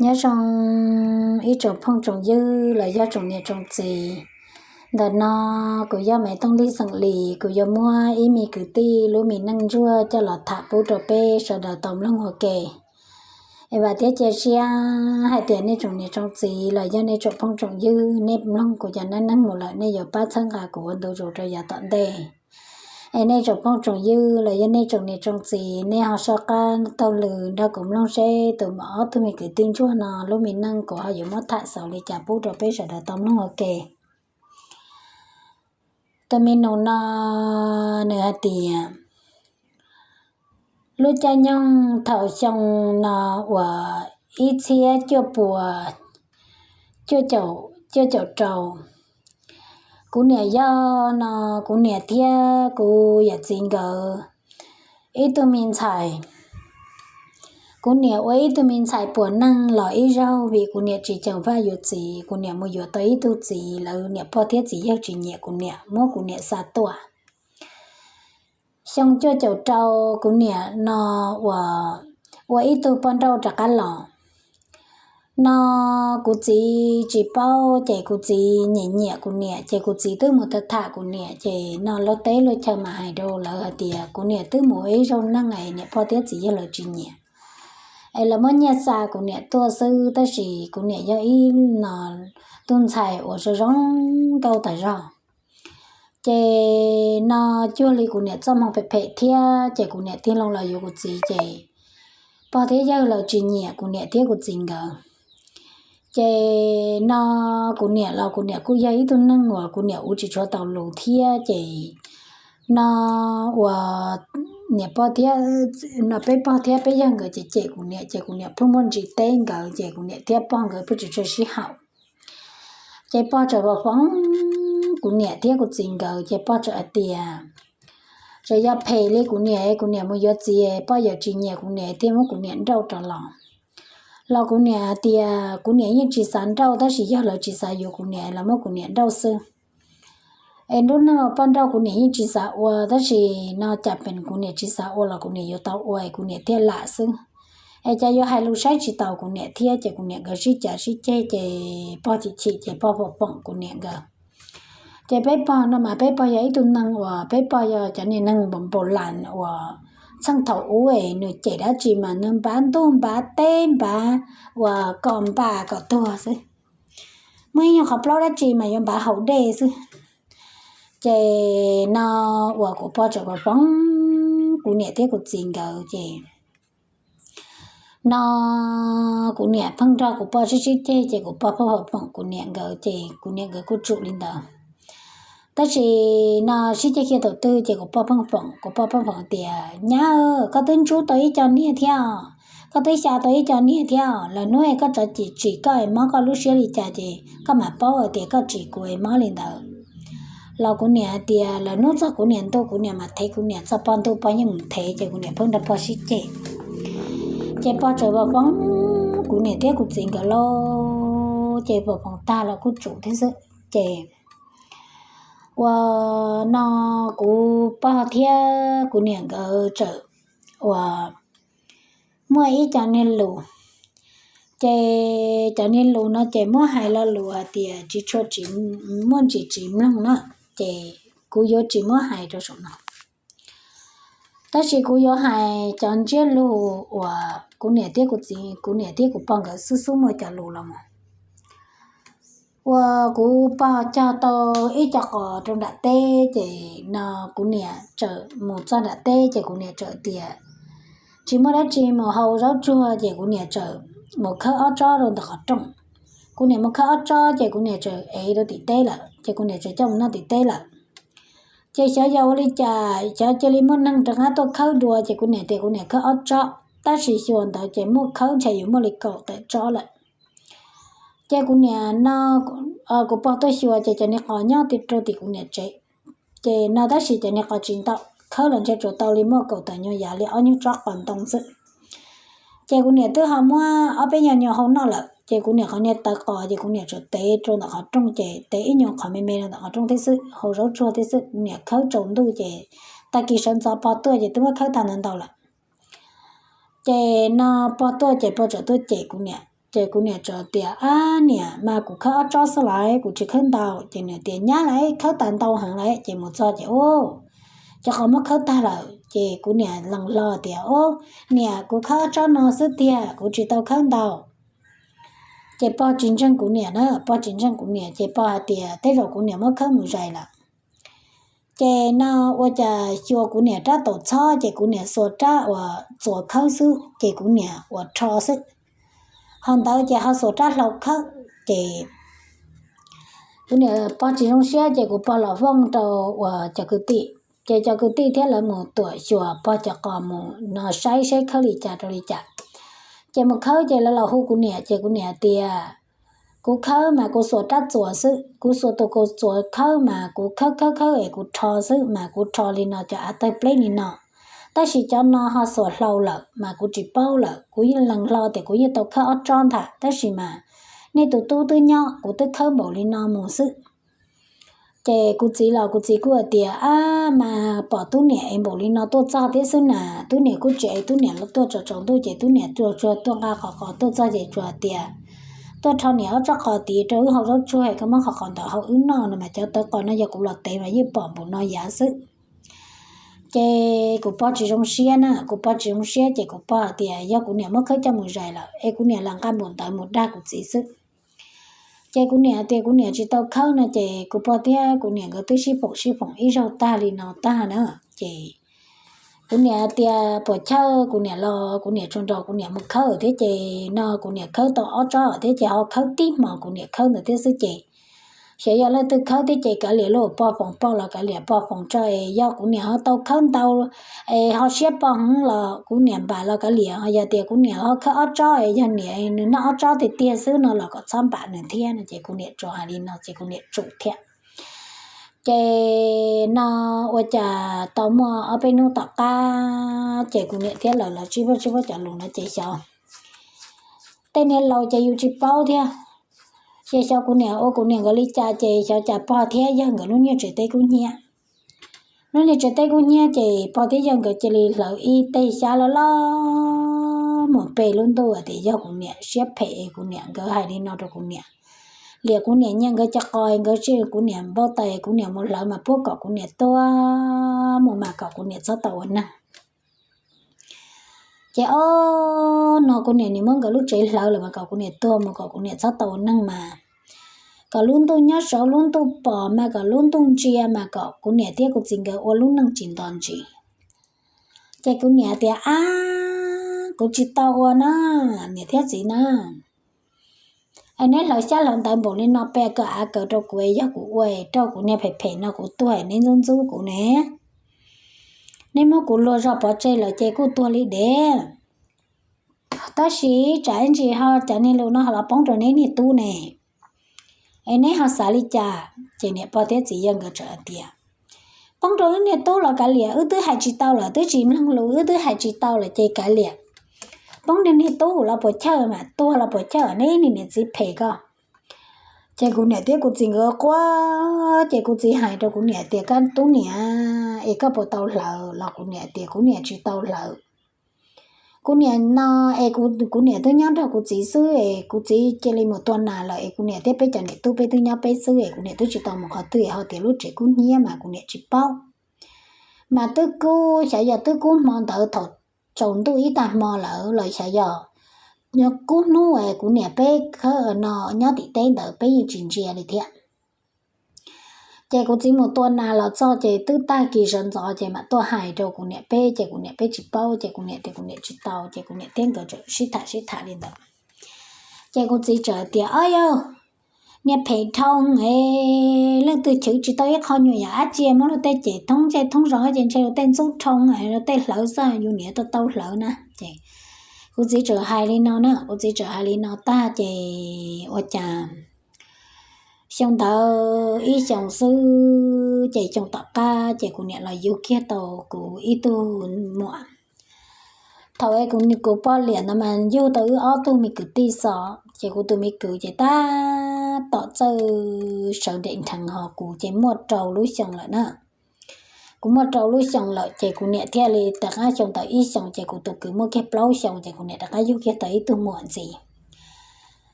Nyob zoo ib tsoom phooj tsoom ywg los yog tsoom niam tsoom txiv. Ntawm no kuv yog Maiv Tooj Lis xeem Lis, kuv yuav muab ib me kwv tij lub me neej ntsuag coj los tham pub rau peb sawv daws tau mloog ua ke. Es vam thiab cia siab hais tias nej tsoom niam tsoom txiv los yog nej tsoom phooj tsoom ywg, nej mloog kuv cov neej neeg mus lawm nej yuav pab txhawb nqa kuv ua ntu zus rau yav tom ntej. Es nej tsoom phooj tsoom ywg los yog nej tsoom niam tsoom txiv, nej ho soj qab taug lw nrog kuv mloog seb tus ob tug me kwv tij ntsuag no lub me neej kuv ho yuav muab tham xaus li cas pub rau peb sawv daws tau mloog ua ke. Tus me nus no nws hais tias, lub caij nyoog thaum xyoo no uas ib txhiab cuaj pua cuaj caum rau, kuv niam yog no, kuv niam thiab kuv yawm txiv nkawd ib tug me ntxhais. Kuv niam ua ib tug me ntxhais puas neej los ib zaug vim kuv niam tsis ceem faj yuav txiv, kuv niam mus yuav tau ib tug txiv, lawv niam pog thiab txiv yawg tsis nyiam kuv niam, muab kuv niam xa tuaj. Xyoo cuaj caum rau kuv niam no uas ua ib tug poj nrauj rov qab los no, kuv txiv tsis paub ces kuv txiv nyiam nyiam kuv niam ces kuv txiv twb mus tham tham kuv niam ces no luag teb luag chaw mas hais rau lawv hais tias kuv niam twb mus ua ib zaug neej es niam pog thiab txiv yawg lawv tsis nyiam, es lawv muab nyiaj xa kuv niam tuaj xwb, tab sis kuv niam yog ib no tus ntxhais uas zoo zoo nkauj tas zog. Ces no cuag li kuv niam txoj hmoo phem phem thiab ces kuv niam tig loo los yuav kuv txiv ces pog thiab yawg lawv tsis nyiam kuv niam thiab kuv txiv nkawd. Ces no kuv niam los kuv niam kuj yog ib tug neeg uas kuv niam ua tsis tshua tau lus thiab ces no uas niam pog thiab, no peb pog thiab peb yawg nkawd ces cem kuv niam ces kuv niam pheej muaj ntsis teb nkawd ces kuv niam thiab pog nkawd pheej tsis tshua sib haum. Ces pog txawm foom foom kuv niam thiab kuv txiv nkawd ces pog txawm hais tias txawm yog phem li kuv niam, kuv niam mus yuav txiv, pog yawm tsis nyiam kuv niam thiaj muab kuv niam nrauj rov los. Los kuv niam hais tias kuv niam yeej tsis xav nrauj tab sis yog lawv tsis xav yuav kuv niam los muab kuv niam nrauj xwb. Es nruab neeg poj nrauj kuv niam yeej tsis xav ua tab sis no cas pes kuv niam tsis xav ua los kuv niam yuav tau ua es kuv niam thiaj lam xwb. Es cas yuav hais lus saib tsis taus kuv niam thiab ces kuv niam nkawd sib cav sib ceg ces pog chim chim ces pog foom foom kuv niam nkawd. Ces peb pog no mas peb pog yog ib tug neeg uas peb pog yog cov niag neeg npaum npaum las uas txheej thaum ub es nws cem dab tsi mas nws npav ntuj npav teb npav uas kom npam kom tuag xwb. Muaj ib nyuag qhov plaub dab tsi mas yuav npav haus dej xwb. Ces no uas kuv pog txawm foom foom kuv niam thiab kuv txiv nkawd ces no kuv niam pheej nrog kuv pog sib sib ceg ces kuv pog pheej foom foom kuv niam nkawd ces kuv niam nkawd kuj tsum li ntawd. Tab sis no sib ceg kiag thaum twg ces kuv pog pheej foom, kuv pog pheej foom tias nyab, koj twb ntsuj tau ib co niag thiab, koj twb xya tau ib co niag thiab, lwm hnub es koj txhob tsis tsim koj es mob koj lub siab li cas ces koj mam paub hais tias koj tsis kuv es mob li ntawd. Los kuv niam hais tias lwm hnub txog kuv niam ntuj kuv niam mam thev kuv niam, txog pog ntuj pog yeej mus thev ces kuv niam pheej nrog pog sib ceg. Ces pog txawm foom foom kuv niam thiab kuv txiv nkawd lauj, ces foom foom tag los kuj tsum thiab xwb. Ces uas no kuv pog thiab kuv niam nkawd txawm uas muaj ib co niag lus, ces cov niag lus no ces muab hais lo lus hais tias tsis tshua, muaj ntsis tsis mloog na, ces kuv yuav tsis muab hais rau saum no. Tab sis kuv yuav hais cov ntsiab lus uas kuv niam thiab kuv txiv, kuv niam thiab kuv pog nkawd xub xub muaj cov lus los mus. Uas kuv pog cog tau ib co qos rau nram teb ces no kuv niam txawm mus txog nram teb ces kuv niam txawm tias tsis muaj dab tsi mus hau zaub tsuag ces kuv niam txawm mus khawb ob tsob rau ntawm qhov rooj. Kuv niam mus khawb ob tsob ces kuv niam txawm ev rau tim teb lawm ces kuv niam txawm coj mus noj tim teb lawm. Ces xyov yog ua li cas xyov cia li muaj neeg rov qab tuaj khawb dua ces kuv niam tias kuv niam khawb ob tsob, tab sis xyuas ntawd ces muaj khawb ntshe yuav muaj li kaum tawm tsob lawm. Ces kuv niam no, kuv pog tuaj xyuas ces cov niag qos nyob rau tim kuv niam tsev. Ces no tab sis cov niag qos tsis ntau, khawb los ntshe tsuas tau li muaj kaum tawm nyuag yav li ob nyuag tsob qos ntoo xwb. Ces kuv niam twb ho muab ob peb nyuag nyuag hau noj lawm ces kuv niam qhov niag taw qos ces kuv niam txawm tev rau ntawm qhov rooj ces tev ib nyuag qhov me me rau ntawm qhov rooj thiab xwb, hau zaub tsuag thiab xwb. Kuv niam khawb tsaus ntuj ces tag kis sawv ntxov pog tuaj ces twb muab khawb tag ntau ntau lawm. Ces no pog tuaj ces pog txawm tuaj cem kuv niam, Ces kuv niam txawm tias, Ab niam, mas kuv khawb ob tsob xwb lawm, kuv tsis khawb ntau. Ces nws tias, Nyab lawm, khawb tas ntau heev lawm. Ces mus txog ces, Ub, cov qos muab khawb tag lawm. Ces kuv niam lees hlo tias, Ub niam, kuv khawb ob tsob no xwb tiag, kuv tsis tau khawb ntau. Ces pog tsis ntseeg kuv niam na, pog tsis ntseeg kuv niam ces pog hais tias, Tej zaum kuv niam muab khawb mus zais lawm. Ces no ua cas xyuas kuv niam rab taus txhob ces kuv niam xuas rab uas txuas khawb xwb ces kuv niam uas rho xwb. Ho ntawd ces ho xuas rab hlau khawb. Ces kuv niam pog tsis zoo siab ces kuv pog los fooj rau uas cov kwv tij, ces cov kwv tij thiab lawv mus tuam xyuas pog cov qos mus no saib seb khawb li cas rau li cas. Ces mus khawb ces lawv los hu kuv niam ces kuv niam tias, Kuv khawb mas kuv xuas rab txuas xwb, kuv xuas tus kaus txuas khawb mas kuv khawb khawb khawb es kuv rho xwb mas kuv rho li no cov av tawg pleb li no. Tab sis cov no ho xuas hlau lawm mas kuv tsis paub lawm, kuv yeej lees hlo tias kuv yeej tau khawb ob tsob ntag, tab sis mas nej tus tub twb nyob, kuv twb khawb npaum li no mus xwb. Ces kuv txiv los kuv txiv kuj hais tias, Ab, mas pom tub niam es npaum li no tuaj txog thiab xwb na, tub niam kuj tsis es, tub niam los tuaj tsaus tsaus ntuj ces tub niam tsuas tuaj nqa qhov qos tuaj txog ces tsuas hais tias, Tuaj rho niam ob tsob qos tid rau wb hau zaub tsuag, koj muab qhov qos ntawd hau wb noj no mas cov tawv qos no yog kuv los tev mas yeej pom npaum no yav xwb. Ces kuv pog tsis zoo siab na, kuv pog tsis zoo siab ces kuv pog hais tias yog kuv niam muab khawb coj mus zais lawm es kuv niam lam nqa npaum ntawd mus dag kuv txiv xwb. Ces kuv niam tias kuv niam tsis tau khawb no ces kuv pog thiab kuv niam nkawd twb sib phoom sib phoom ib zaug tag li no tag na. Ces kuv niam tias puas chawj kuv niam los kuv niam tsuas nrog kuv niam mus khawb thiab ces no kuv niam khawb tau ob tsob thiab ces ho khawb tib hmos kuv niam khawb ntawd thiab xwb ces xyov yog leej twg khawb thiab ces kav liam, lub pog foom pog los kav liam, pog foom tso es yog kuv niam ho tau khawb ntau es ho siab pog heev los kuv niam npam los kav liam, ho yog tias kuv niam ho khawb ob tsob es yog niam nws noj ob tsob tiag tiag xwb no los kom txhob npam nws thiab no ces kuv niam tsuas hais li no ces kuv niam tsum thiab. Ces no ua cas tau muaj ob peb hnub tom qab ces kuv niam thiab lawv los tsib puab tsib puab cov lus no ces xyov, tej niag laus ces yus tsis paub thiab. Ces xyov kuv niam ua kuv niam nkawd li cas ces xyov cas pog thiab yawg nkawd lub niag tsev teb kub hnyiab. Lub niag tsev teb kub hnyiab ces pog thiab yawg nkawd cia li hlawv ib teg xyab loj loj mus pe lub ntuj tias yog kuv niam siab phem es kuv niam nkawd hais li no rau kuv niam, liam kuv niam nyiag nkawd cov qos, nkawd tsis, kuv niam npau taws, kuv niam mus hlawv mas puab kom kuv niam tuag mus mas kom kuv niam txhob tau ua neeg. Ces ob no kuv niam nim muab nkawd lub tsev hlawv lawm mas kom kuv niam tuag mus kom kuv niam txhob tau ua neeg mas kom lub ntuj nyob saud lub ntuj pom mas kom lub ntuj ntsia mas kom kuv niam thiab kuv txiv nkawd ua lub neej tsis nto ntsis. Ces kuv niam tias, Ab, kuv tsis tau ua na, niam thiab txiv na. Es neb hlawv xyab hlawv ntawv npaum li no pe kawm av kawm rau kuv es yog kuv ua es rau kuv niag phem phem no kuv tuag es neb ntxub ntxub kuv ne. Neb muab kuv luag zog pov tseg lawm ces kuj tuag li dev. Tab sis tsam ib ntsis ho cov niag lus no ho los poob rau neb niag tub ne, es neb ho xav li cas? Ces niam pog thiab txiv yawg nkawd txawm hais tias, Poob rau wb niag tub los kav liam, wb twb hais tsis tau lawm, twb tsis mloog lus, wb twb hais tsis tau lawm ces kav liam. Poob rau niag tub los puas chawj mas tuag los puas chawj, neb niag niam txiv phem ko. Ces kuv niam thiab kuv txiv nkawd quaj, ces kuv txiv hais rau kuv niam tias, Koj tub niam, es koj puas tau hlawv? Los kuv niam tias kuv niam tsis tau hlawv. Kuv niam no es kuv niam twb nyob nrog kuv txiv xwb es kuv txiv cia li mus tua nas lawm es kuv niam thiab peb cov niam tub peb twb nyob peb xwb es kuv niam twb tsis tau mus qhov twg es ho tias lub tsev kub hnyiab mas kuv niam tsis paub. Mas twb kub, xyov yog twb kub hmo ntawd thaum tsaus ntuj ib tag hmo lawm los xyov yog kub hnub es kuv niam peb khawb no nyob tim teb ntawd peb yeej tsis ntsia li thiab. Ces kuv txiv mus tua nas los txog ces twb tag kis sawv ntxov ces mam tuaj hais rau kuv niam peb ces kuv niam peb tsis paub ces kuv niam tias kuv niam tsis tau ces kuv niam thiab nkawd txawm sib tham sib tham li ntawd. Ces kuv txiv txawm tias, Ob yog niag phem dhau es leej twg chwv tsis tau ib qho nyuam yam dab tsi, muab luag tej cem thoob zej thoob zos ces ntshe luag tej ntxub dhau, luag tej hlawv xwb, yus niam tau tau hlawv na. Ces kuv txiv txawm hais li no na, kuv txiv txawm hais li no tag ces ua cas xyoo ntawd ib xyoos xwb ces xyoo tom qab ces kuv niam los yug kiag tau kuv ib tug muam. Thaum es kuv poj liam ntawd mas yug tau wb ob tug me kwv tij xwb ces kuv tus me kwv ces tab tom txawj sawv nres nrheev ho kuv ces muaj rau lub xyoo lawm na. Kuv muaj rau lub xyoo lawm ces kuv niam thiaj li rov qab xyoo ntawd ib xyoos ces kuv tus kwv muaj kiag plaub xyoo ces kuv niam rov qab yug kiag tau ib tug muam ntxiv.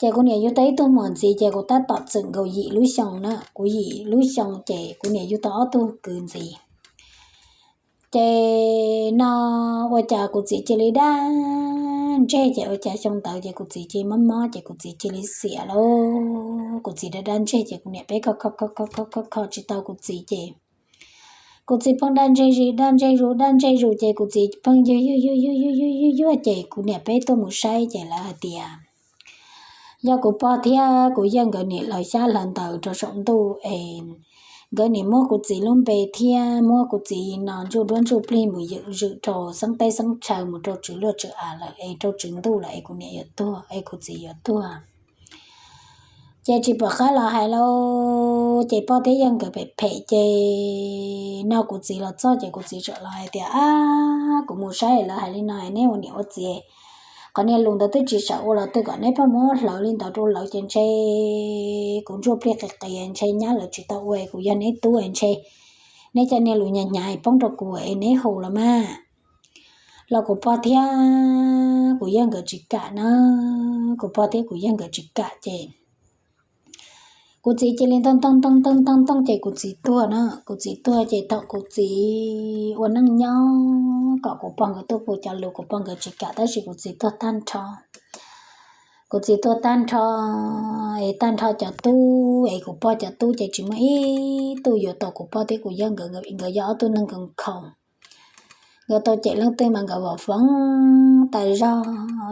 Ces kuv niam yug tau ib tug muam ntxiv ces kuv tab tom txwm nkaus yim lub xyoo na, kuv yim lub xyoo ces kuv niam yug tau ob tug kwv ntxiv. Ces no ua cas kuv txiv cia li daj ntseg, ces ua cas xyoo ntawd ces kuv txiv cia li mob mob ces kuv txiv cia li xiam lauj. Kuv txiv daj daj ntseg ces kuv niam peb kho kho kho kho kho kho tsis tau kuv txiv ces kuv txiv pheej daj ntseg zus daj ntseg zus daj ntseg zus ces kuv txiv pheej yuag yuag yuag yuag yuag yuag yuag ces kuv niam peb tuaj mus saib ces lawv hais tias yog kuv pog thiab kuv yawg nkawd nim hlawv xyab hlawv ntawv rau saum ntuj es nkawd nim muab kuv txiv lub npe thiab muab kuv txiv no ntsuj duab ntsuj plig mus ywm zwm rau xeeb teb xeeb chaw mus rau tswv luaj tswv av lawm es rau tswv ntuj lawm es kuv niam yuav tuag es kuv txiv yuav tuag. Ces tsis pom qab los hais lauj, ces pog thiab yawg nkawd phem phem ces no kuv txiv los txog ces kuv txiv txawm los hais tias, Ab, kuv mus saib lawv hais li no neb ua niam ua txiv, qhov niag lus ntawd twb tsis xav ua los twb kom neb pheej muab hlawv li ntawd rau lawv ces ntshe kuv ntsuj plig qis qis ntshe nyab lawv tsis tau ua kuv yog neb tub ntshe neb cov niag lus hnyav hnyav poob rau kuv es neb hu los mas. Los kuv pog thiab kuv yawg nkawd tsis kam na, kuv pog thiab kuv yawg nkawd tsis kam ces kuv txiv cia li ntoo ntoo ntoo ntoo ntoo ntoo ces kuv txiv tuag na. Kuv txiv tuag ces thaum kuv txiv ua neej nyob kom kuv pog nkawd tuaj pw cov lus kuv pog nkawd tsis kam tab sis kuv txiv tuag tag nrho. Kuv txiv tuag tag nrho es tag nrho cov tub es kuv pog cov tub ces tsis muaj ib tug yuav tau kuv pog thiab kuv yawg nkawd, nkawd yog ob tug neeg nkawd nkhaus. Nkawd tau cem leej twg mas nkawd vam foov tas zog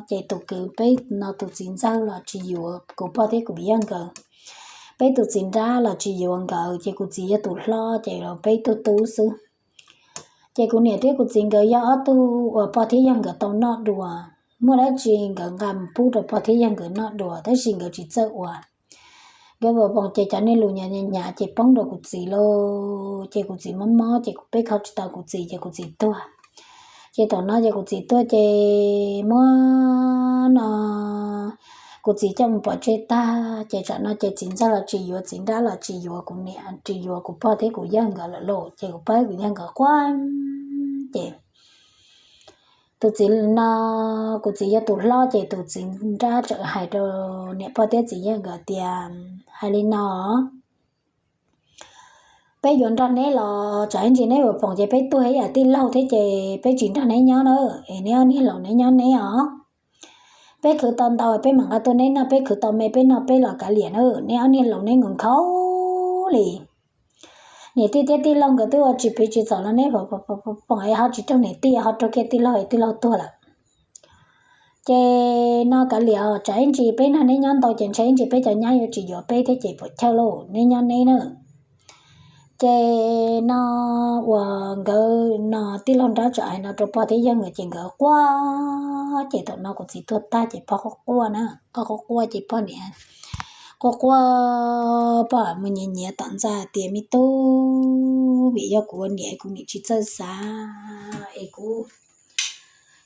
ces tus kwv peb no tus txiv ntxawg los tsis yuav kuv pog thiab kuv yawg nkawd. Peb tus txiv nrab los tsis yuav nkawd ces kuv txiv yog tus hlob ces los peb tug tub xwb. Ces kuv niam thiab kuv txiv nkawd yog ob tug uas pog thiab yawg nkawd tau noj dua. Muaj dab tsi nkawd nqa mus pub rau pog thiab yawg nkawd noj dua tab sis nkawd tsis txawj ua. Nkawd vam foom ces cov niag lus hnyav hnyav ces poob rau kuv txiv lauj, ces kuv txiv mob mob ces kuv peb kho tsis tau kuv txiv ces kuv txiv tuag. Ces thaum no ces kuv txiv tuag ces muab no kuv txiv coj mus pov tseg tag ces tsam no ces txiv ntxawg los tsis yuav, txiv nrab los tsis yuav, kuv niam tsis yuav kuv pog thiab kuv yawg nkawd lawm lauj, ces kuv pog thiab kuv yawg nkawd quaj ces tus txiv no, kuv txiv yog tus hlob ces tus txiv nrab txawm hais rau niam pog thiab txiv yawg nkawd tias, Hais li no, peb yuav nrog neb los tsam ib ntsis neb vam foom ces peb tuag ib yam tij laug thiab ces peb tsis nrog neb nyob na, es neb ob niag laus neb nyob neb os. Peb khwv tau ntau peb mam nqa tuaj neb noj, peb khwv tau me peb noj peb los kav liam na, neb ob niag laus neb nkhaus nkhaus li. Niam tij thiab tij laug nkawd twb ua tsis phiv tsis txom los neb vam foom es ho tsis raug niam tij ho raug kiag tij laug es tij laug tuag lawm. Ces no kav liam os, tsam ib ntsis peb nrog neb nyob ntau ces ntshe ib ntsis peb cov nyab yuav tsis yuav peb thiab ces puas chawj lauj, neb nyob neb na. Ces no uas nkawd no tij laug nrab txawm hais no rau pog thiab yawg nkawd ces nkawd quaj, ces thaum no kuv txiv tuag tag ces pog quaj quaj na, pog quaj quaj ces pog niam quaj quaj, pog mus nyiav nyiav tom ntxa tias, Me tub, vim yog kuv ua niam es kuv niam tsis txawj xav es kuv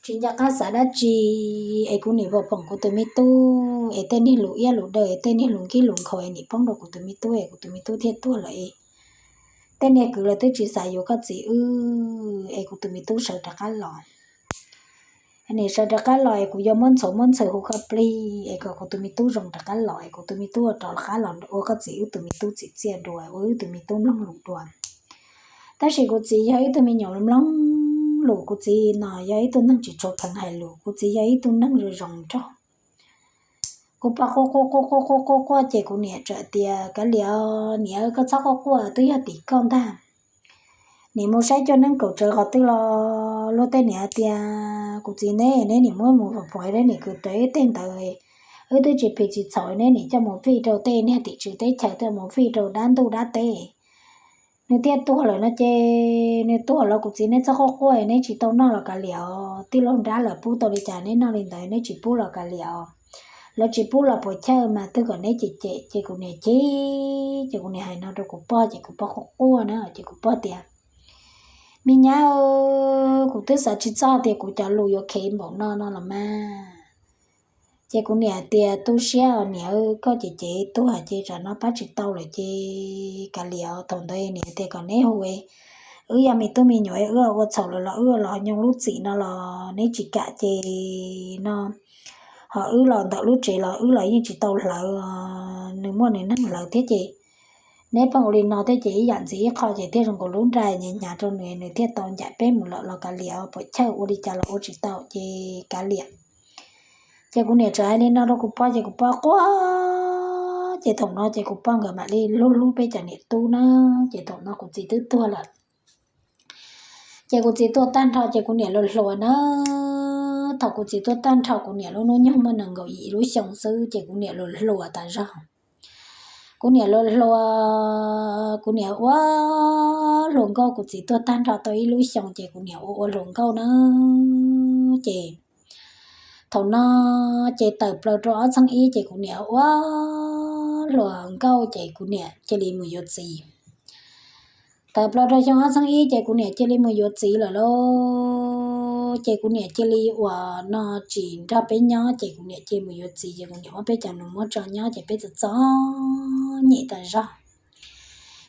tsis nco qab xav dab tsi es kuv niam vam foom kuv tus me tub es tej niag lus iab lus daw es tej niag lus nkig lus nkhaus es nim poob rau kuv tus me tub es kuv tus me tub thiaj tuag lawm es tej niag kwv los twb tsis xav yuav koj txiv wb es kuv tus me tub sawv rov qab los. Nim sawv rov qab los es kuv yuav muab ntxhov muab ntxhw hu koj plig es kom kuv tus me tub zoo rov qab los es kuv tus me tub rov qab los ua koj txiv wb tus me tub txim txiaj dua, ua wb tus me tub mloog lus dua. Tab sis kuv txiv yog ib tug me nyuam mloog lus, kuv txiv no yog ib tug neeg tsis tshua kheev hais lus, kuv txiv yog ib tug neeg zoo zoo nraug. Kuv pog quaj quaj quaj quaj quaj quaj quaj ces kuv niam txawm tias, Kav liam, niam, koj txhob quaj quaj, twb yog tim koj ntag. Nim mus saib cuaj neeb kaum tsawv qhov twg los luag tej niam hais tias kuv txiv neb, neb nim muab mus pov neb nim kwv rawv ib teg ntawd, wb twb tsis phiv tsis txhaum, neb nim coj mus fij rau tej niag tim tswv teb chaws, coj mus fij rau dab ntuj dab teb. Nws thiaj tuag lawm no ces nws tuag los kuv txiv neb txhob quaj quaj, neb tsis tau noj los kav liam os. Tij laug nrab lawv pub tau li cas neb noj li ntawd, neb tsis pub los kav liam os. Lawv tsis pub los puas chawj mas twb kom neb cem cem. Ces kuv niam chim, ces kuv niam hais no rau kuv pog ces kuv pog quaj quaj na ces kuv pog tias, Me nyab, kuv twb xav tsis txog tias kuv cov lus yuav khev npaum no no los mas. Ces kuv niam tias, Tu siab os niam, koj cem cem tuag ces tsam no pab tsis tau lawm ces kav liam os. Thaum ntawd niam tias, Kom neb hu, wb yog me tub me nyuam, wb ua txhaum lawm los wb los nyob lub txim no los neb tsis kam ces no Ho wb los ntawm lub tsev los wb los yeej tsis tau hlawv, nws muaj nws neeg hlawv thiab ces neb pheej ua li no thiab ces ib yam ntxiv ib qho ces thiaj zoo nkaus lub nra hnyav hnyav rau nws, nws thiaj tau ncaim peb mus lawm los kav liam, puas chawj ua li cas los ua tsis tau ces kav liam. Ces kuv niam txawm hais li no rau kuv pog ces kuv pog quaj, ces thaum no ces kuv pog nkawd mam li hlub hlub peb cov niam tub na. Ces thaum no kuv txiv twb tuag lawm. Ces kuv txiv tuag tag nrho ces kuv niam luag hluas na. Thaum kuv txiv tuag tag nrho kuv niam lub hnub nyoog muaj nees nkaum yim lub xyoo xwb ces kuv niam luag hluas tas zog. Kuv niam luag hluas, kuv niam ua hluas nkauj, kuv txiv tuag tag nrho tau ib lub xyoo ces kuv niam ua ua hluas nkauj na. Ces thaum no ces tawm plaws rau ob txheeb ib ces kuv niam ua hluas nkauj ces kuv niam cia li mus yuav txiv. Tawm plaws rau xyoo ob txheeb ib ces kuv niam cia li mus yuav txiv lawm lauj. Ces kuv niam cia li uas no tsis nrog peb nyob ces kuv niam cia li mus yuav txiv ces kuv niam muab peb cov nus muab tso nyob ces peb txom txom nyem tas zog.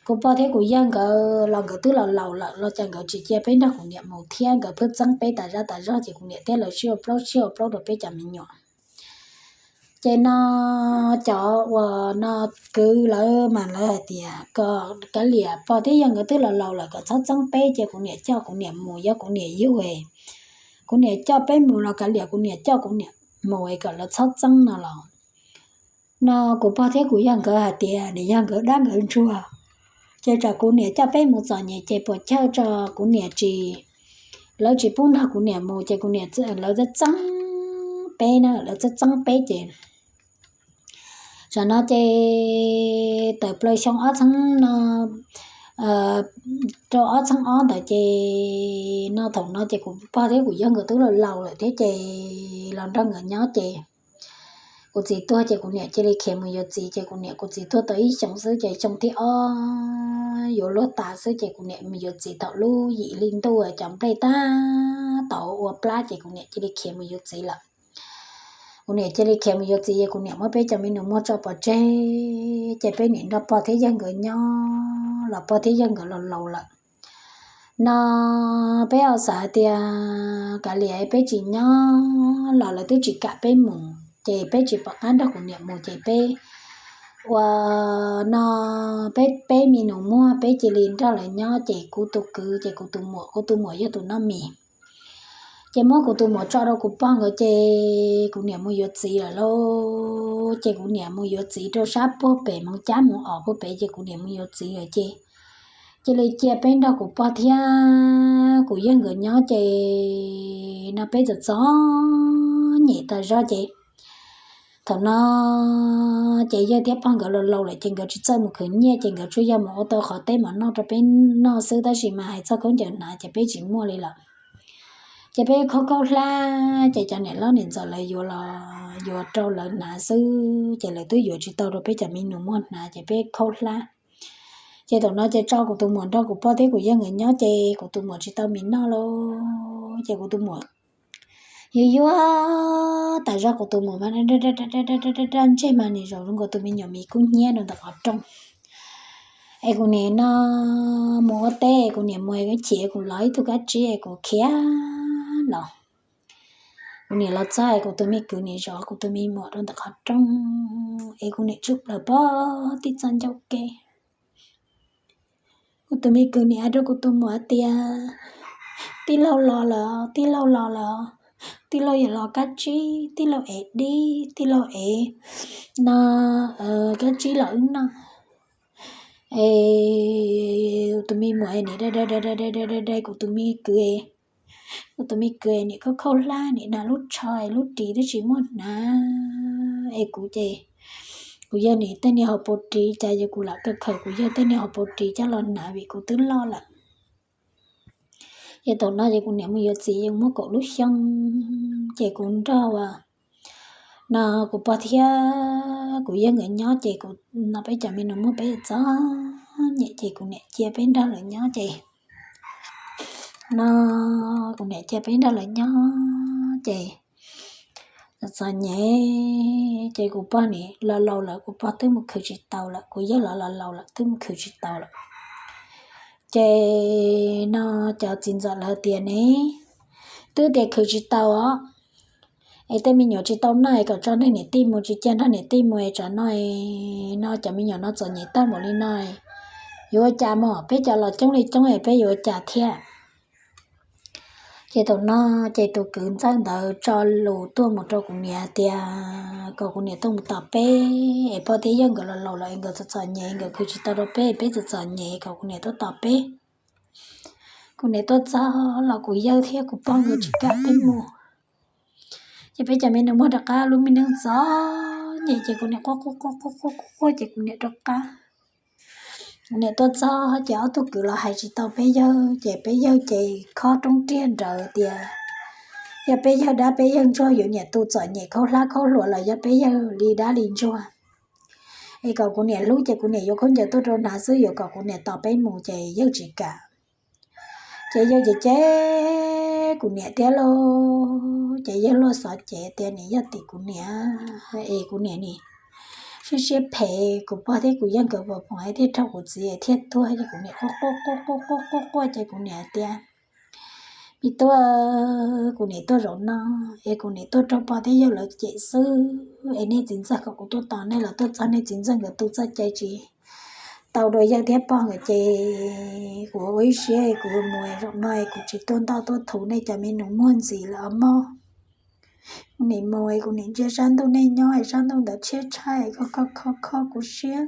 Kuv pog thiab kuv yawg nkawd los nkawd twb los laus lawm los cas nkawd tsis cia peb nrog kuv niam mus thiab, nkawd pheej txeeb peb tas zaj tas zog ces kuv niam thiab lawv sib ua plaub sib ua plaub rau peb cov me nyuam. Ces no cov uas no kwv lawv mas lawv hais tias kom kav liam, pog thiab yawg nkawd twb los laus lawm kom txhob txeeb peb ces kuv niam coj kuv niam mus, yog kuv niam yug, kuv niam coj peb mus los kav liam, kuv niam coj kuv niam mus es kom lawv txhob txeeb no los. No kuv pog thiab kuv yawg nkawd hais tias nim yog nkawd dab nkawd ntsuag, ces tsam kuv niam coj peb mus txom nyem ces puas chawj tso kuv niam tsis, lawv tsis pub nrog kuv niam mus ces kuv niam, lawv txeeb peb na, lawv txeeb peb ces tam no ces tawm plaws xyoo ob txheeb no rau ob txheeb ob ntawd ces no thaum no ces kuv pog thiab kuv yawg nkawd twb los laus lawm thiab ces los nrog nkawd nyob ces kuv txiv tuag ces kuv niam cia li khiav mus yuav txiv ces kuv niam kuv txiv tuag tau ib xyoo xwb ces xyoo thib ob yuav luag tas xwb ces kuv niam mus yuav txiv thaum lub yim hli ntuj cov nplej tab tom ua plab ces kuv niam cia li khiav mus yuav txiv lawm. Kuv niam cia li khiav mus yuav txiv es kuv niam muab peb cov me nus muag tso pov tseg ces peb niam nrog pog thiab yawg nkawd nyob los pog thiab yawg nkawd los laus lawm. No peb ho xav hais tias kav liam peb tsis nyob los lawv twb tsis kam peb mus ces peb tsis pom qab nrog kuv niam mus ces peb ua no peb, peb me nus muag peb cia li nrog lawv nyob ces kuv tus kwv ces kuv tus muam, kuv tus muam yog tus noj mis. Ces muab kuv tus muam tso rau kuv pog nkawd ces kuv niam mus yuav txiv lawm lauj. Ces kuv niam mus yuav txiv rau sab puag pem Moos Cab Moos Os puag pem ces kuv niam mus yuav txiv lawm ces cia li cia peb nrog kuv pog thiab kuv yawg nkawd nyob ces no peb txom txom nyem tas zog ces thaum no ces yawg thiab pog nkawd los laus lawm ces nkawd tsis txawj mus khwv nyiaj ces nkawd tsuas yog mus ua tau qhov teb mov noj rau peb noj xwb tab sis mas hais txog khaub ncaws hnav ces peb tsis muaj li lawm. Ces peb khaub khaub hlab ces cov niam hlob niam ntxawm lawv yuav los yuav rau lawv hnav xwb ces lawv twb yuav tsis tau rau peb cov me nus muag hnav ces peb khaub hlab. Ces thaum no ces tso kuv tus muam nrog kuv pog thiab kuv yawg nkawd nyob ces kuv tus muam tsis tau mis noj lauj. Ces kuv tus muam yuav yuav tas zog, kuv tus muam mas daj ntseg mas nws zoo zoo nkaus tus me nyuam mis kub hnyiab rau ntawm qhov rooj. Es kuv niam no mus ua teb, kuv niam mus es chim kuv lov ib tug kab tsib es kuv khiav los. Kuv niam los txog es kuv tus me kwv nim zov kuv tus me muam rau ntawm qhov rooj es kuv niam tsuj plaws pog tim txoj ncauj ke. Kuv tus me kwv nim hais rau kuv tus muam tias, tij laug los lawm, tij laug los lawm, tij laug yuav los kab tsib, tij laug ev dib, tij laug ev no kab tsib los wb noj. Es kuv tus me muam nim dai dai dai dai dai dai kuv tus me kwv, kuv tus me kwv nim khaub khaub hlab nim hnav lub tsho es lub ris twb tsis muaj hnav es kuv ces kuv yog nim tej niag hauv paus ris cas yog kuv lam kawg khaws kuv yog tej niag hauv paus ris coj los hnav vim kuv twb loj lawm. Ces thaum no ces kuv niam mus yuav txiv yeej muaj kaum lub xyoo, ces kuv nrog no kuv pog thiab kuv yawg nkawd nyob ces kuv no peb cov me nus muag peb txom nyem ces kuv niam cia peb nrog lawv nyob ces no kuv niam cia peb nrog lawv nyob ces txom nyem ces kuv pog nim los laus lawm, kuv pog twb mus khwv tsis tau lawm, kuv yawg los los laus lawm twb mus khwv tsis tau lawm. Ces no cov txiv ntxawm lawv tias ne, twb tias khwv tsis tau os, es tej me nyuam tsis tau noj es kom tso nrog niam tij mus, tsis cia nrog niam tij mus es tsam no no cov me nyuam no txom nyem tag npaum li no, yuav ua cas mog? Peb cov los coob li coob es peb yuav ua cas thiab? Ces thaum no ces tus kwv ntxawg ntawd tso lus tuaj mus rau kuv niam tias kom kuv niam tuaj mus tos peb es pog thiab yawg nkawd los laus lawm es nkawd txom txom nyem, nkawd khwv tsis tau rau peb, peb txom txom nyem, kom kuv niam tuaj tos peb. Kuv niam tuaj txog los kuv yawg thiab kuv pog nkawd tsis kam peb mus. Ces peb cov me nus muag rov qab lub me neej txom nyem ces kuv niam quaj quaj quaj quaj quaj quaj ces kuv niam rov qab. Kuv niam tuaj txog ces ob tug kwv los hais tsis tau peb yawg ces peb yawg ces khob roob riag nrawd tias yog peb yawg dab peb yawg ntsuag, yuav niam tus txom nyem khaub hlab khaub hluas los yog peb yawg li dab li ntsuag, es kom kuv niam hlub ces kuv niam yuav khaub ncaws tuaj rau hnav xwb, yuav kom kuv niam tos peb mus ces yawg tsis kam. Ces yawg ces cem kuv niam thiab lauj, ces yawg luag xov ces tias nim yog tim kuv niam es kuv niam nim siab siab phem, kuv pog thiab kuv yawg nkawd puas pom thiaj raug kuv txiv thiaj tuag, ces kuv niam quaj quaj quaj quaj quaj quaj quaj ces kuv niam tias, me tub, kuv niam tuaj zaum no es kuv niam tuaj raug pog thiab yawg lawv cem xwb, es nej txiv ntxawg kom kuv tuaj tos nej los tuaj txog nej txiv ntxawg nkawd tu txoj cai tsis tau rau yawg thiab pog nkawd ces kuv ua ib siab kuv mus, zaum no kuv tsis tuaj ntoj tuaj thuv nej cov me nus muag ntxiv lawm os mog. Kuv nim mus es kuv nim ntsia sab ntuj nej nyob es sab ntuj ntawd tshiab tshaib es kho kho kho kuv siab.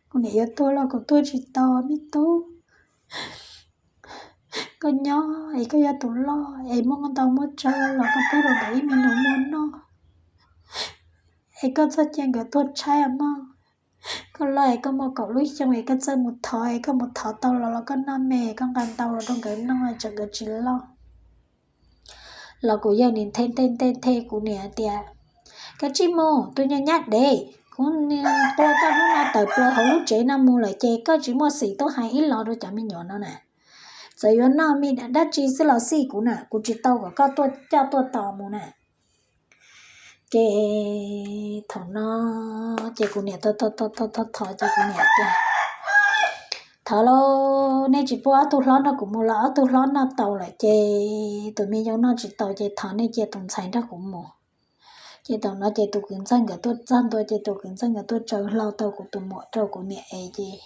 Kuv niam yuav tuag los kuv tuaj tsis tau me tub. Koj nyob es koj yog tus loj es muaj ntau muaj tsawg los koj pub rau nkawd ib me nus muag noj. Es koj txhob cia nkawd tuag tshaib os mog. Koj loj es koj muaj kaum lub xyoo es koj txawj mus thov es koj mus thov tau los los koj noj me koj nqa ntau los rau nkawd noj es tsam nkawd tsis loj. Los kuv yawg nim nthe nthe nthe nthe kuv niam tias, kav tsij mus tus nyuag nyab dev, kuv tua koj hnub no tawm plaws hauv lub tsev no mus lawm ces koj tsis muaj xim tuaj hais ib los rau cov me nyuam no na. Txawm yuav noj me dab tsi xwb los xij kuv na, kuv tsis tau kom koj tuaj coj tuaj tos mus na. Ces thaum no ces kuv niam thov thov ces kuv niam tias, thov lauj, nej tsis pub ob tug hlob nrog kuv mus los ob tug hlob noj tau lawm ces tus me yau noj tsis tau ces thov nej cia tus ntxhais nrog kuv mus. Ces thaum no ces tus kwv ntxawg nkawd tuaj txog ntua ces tus kwv ntxawg nkawd tuaj tsaws hlau tau kuv tus muam rau kuv niam es ces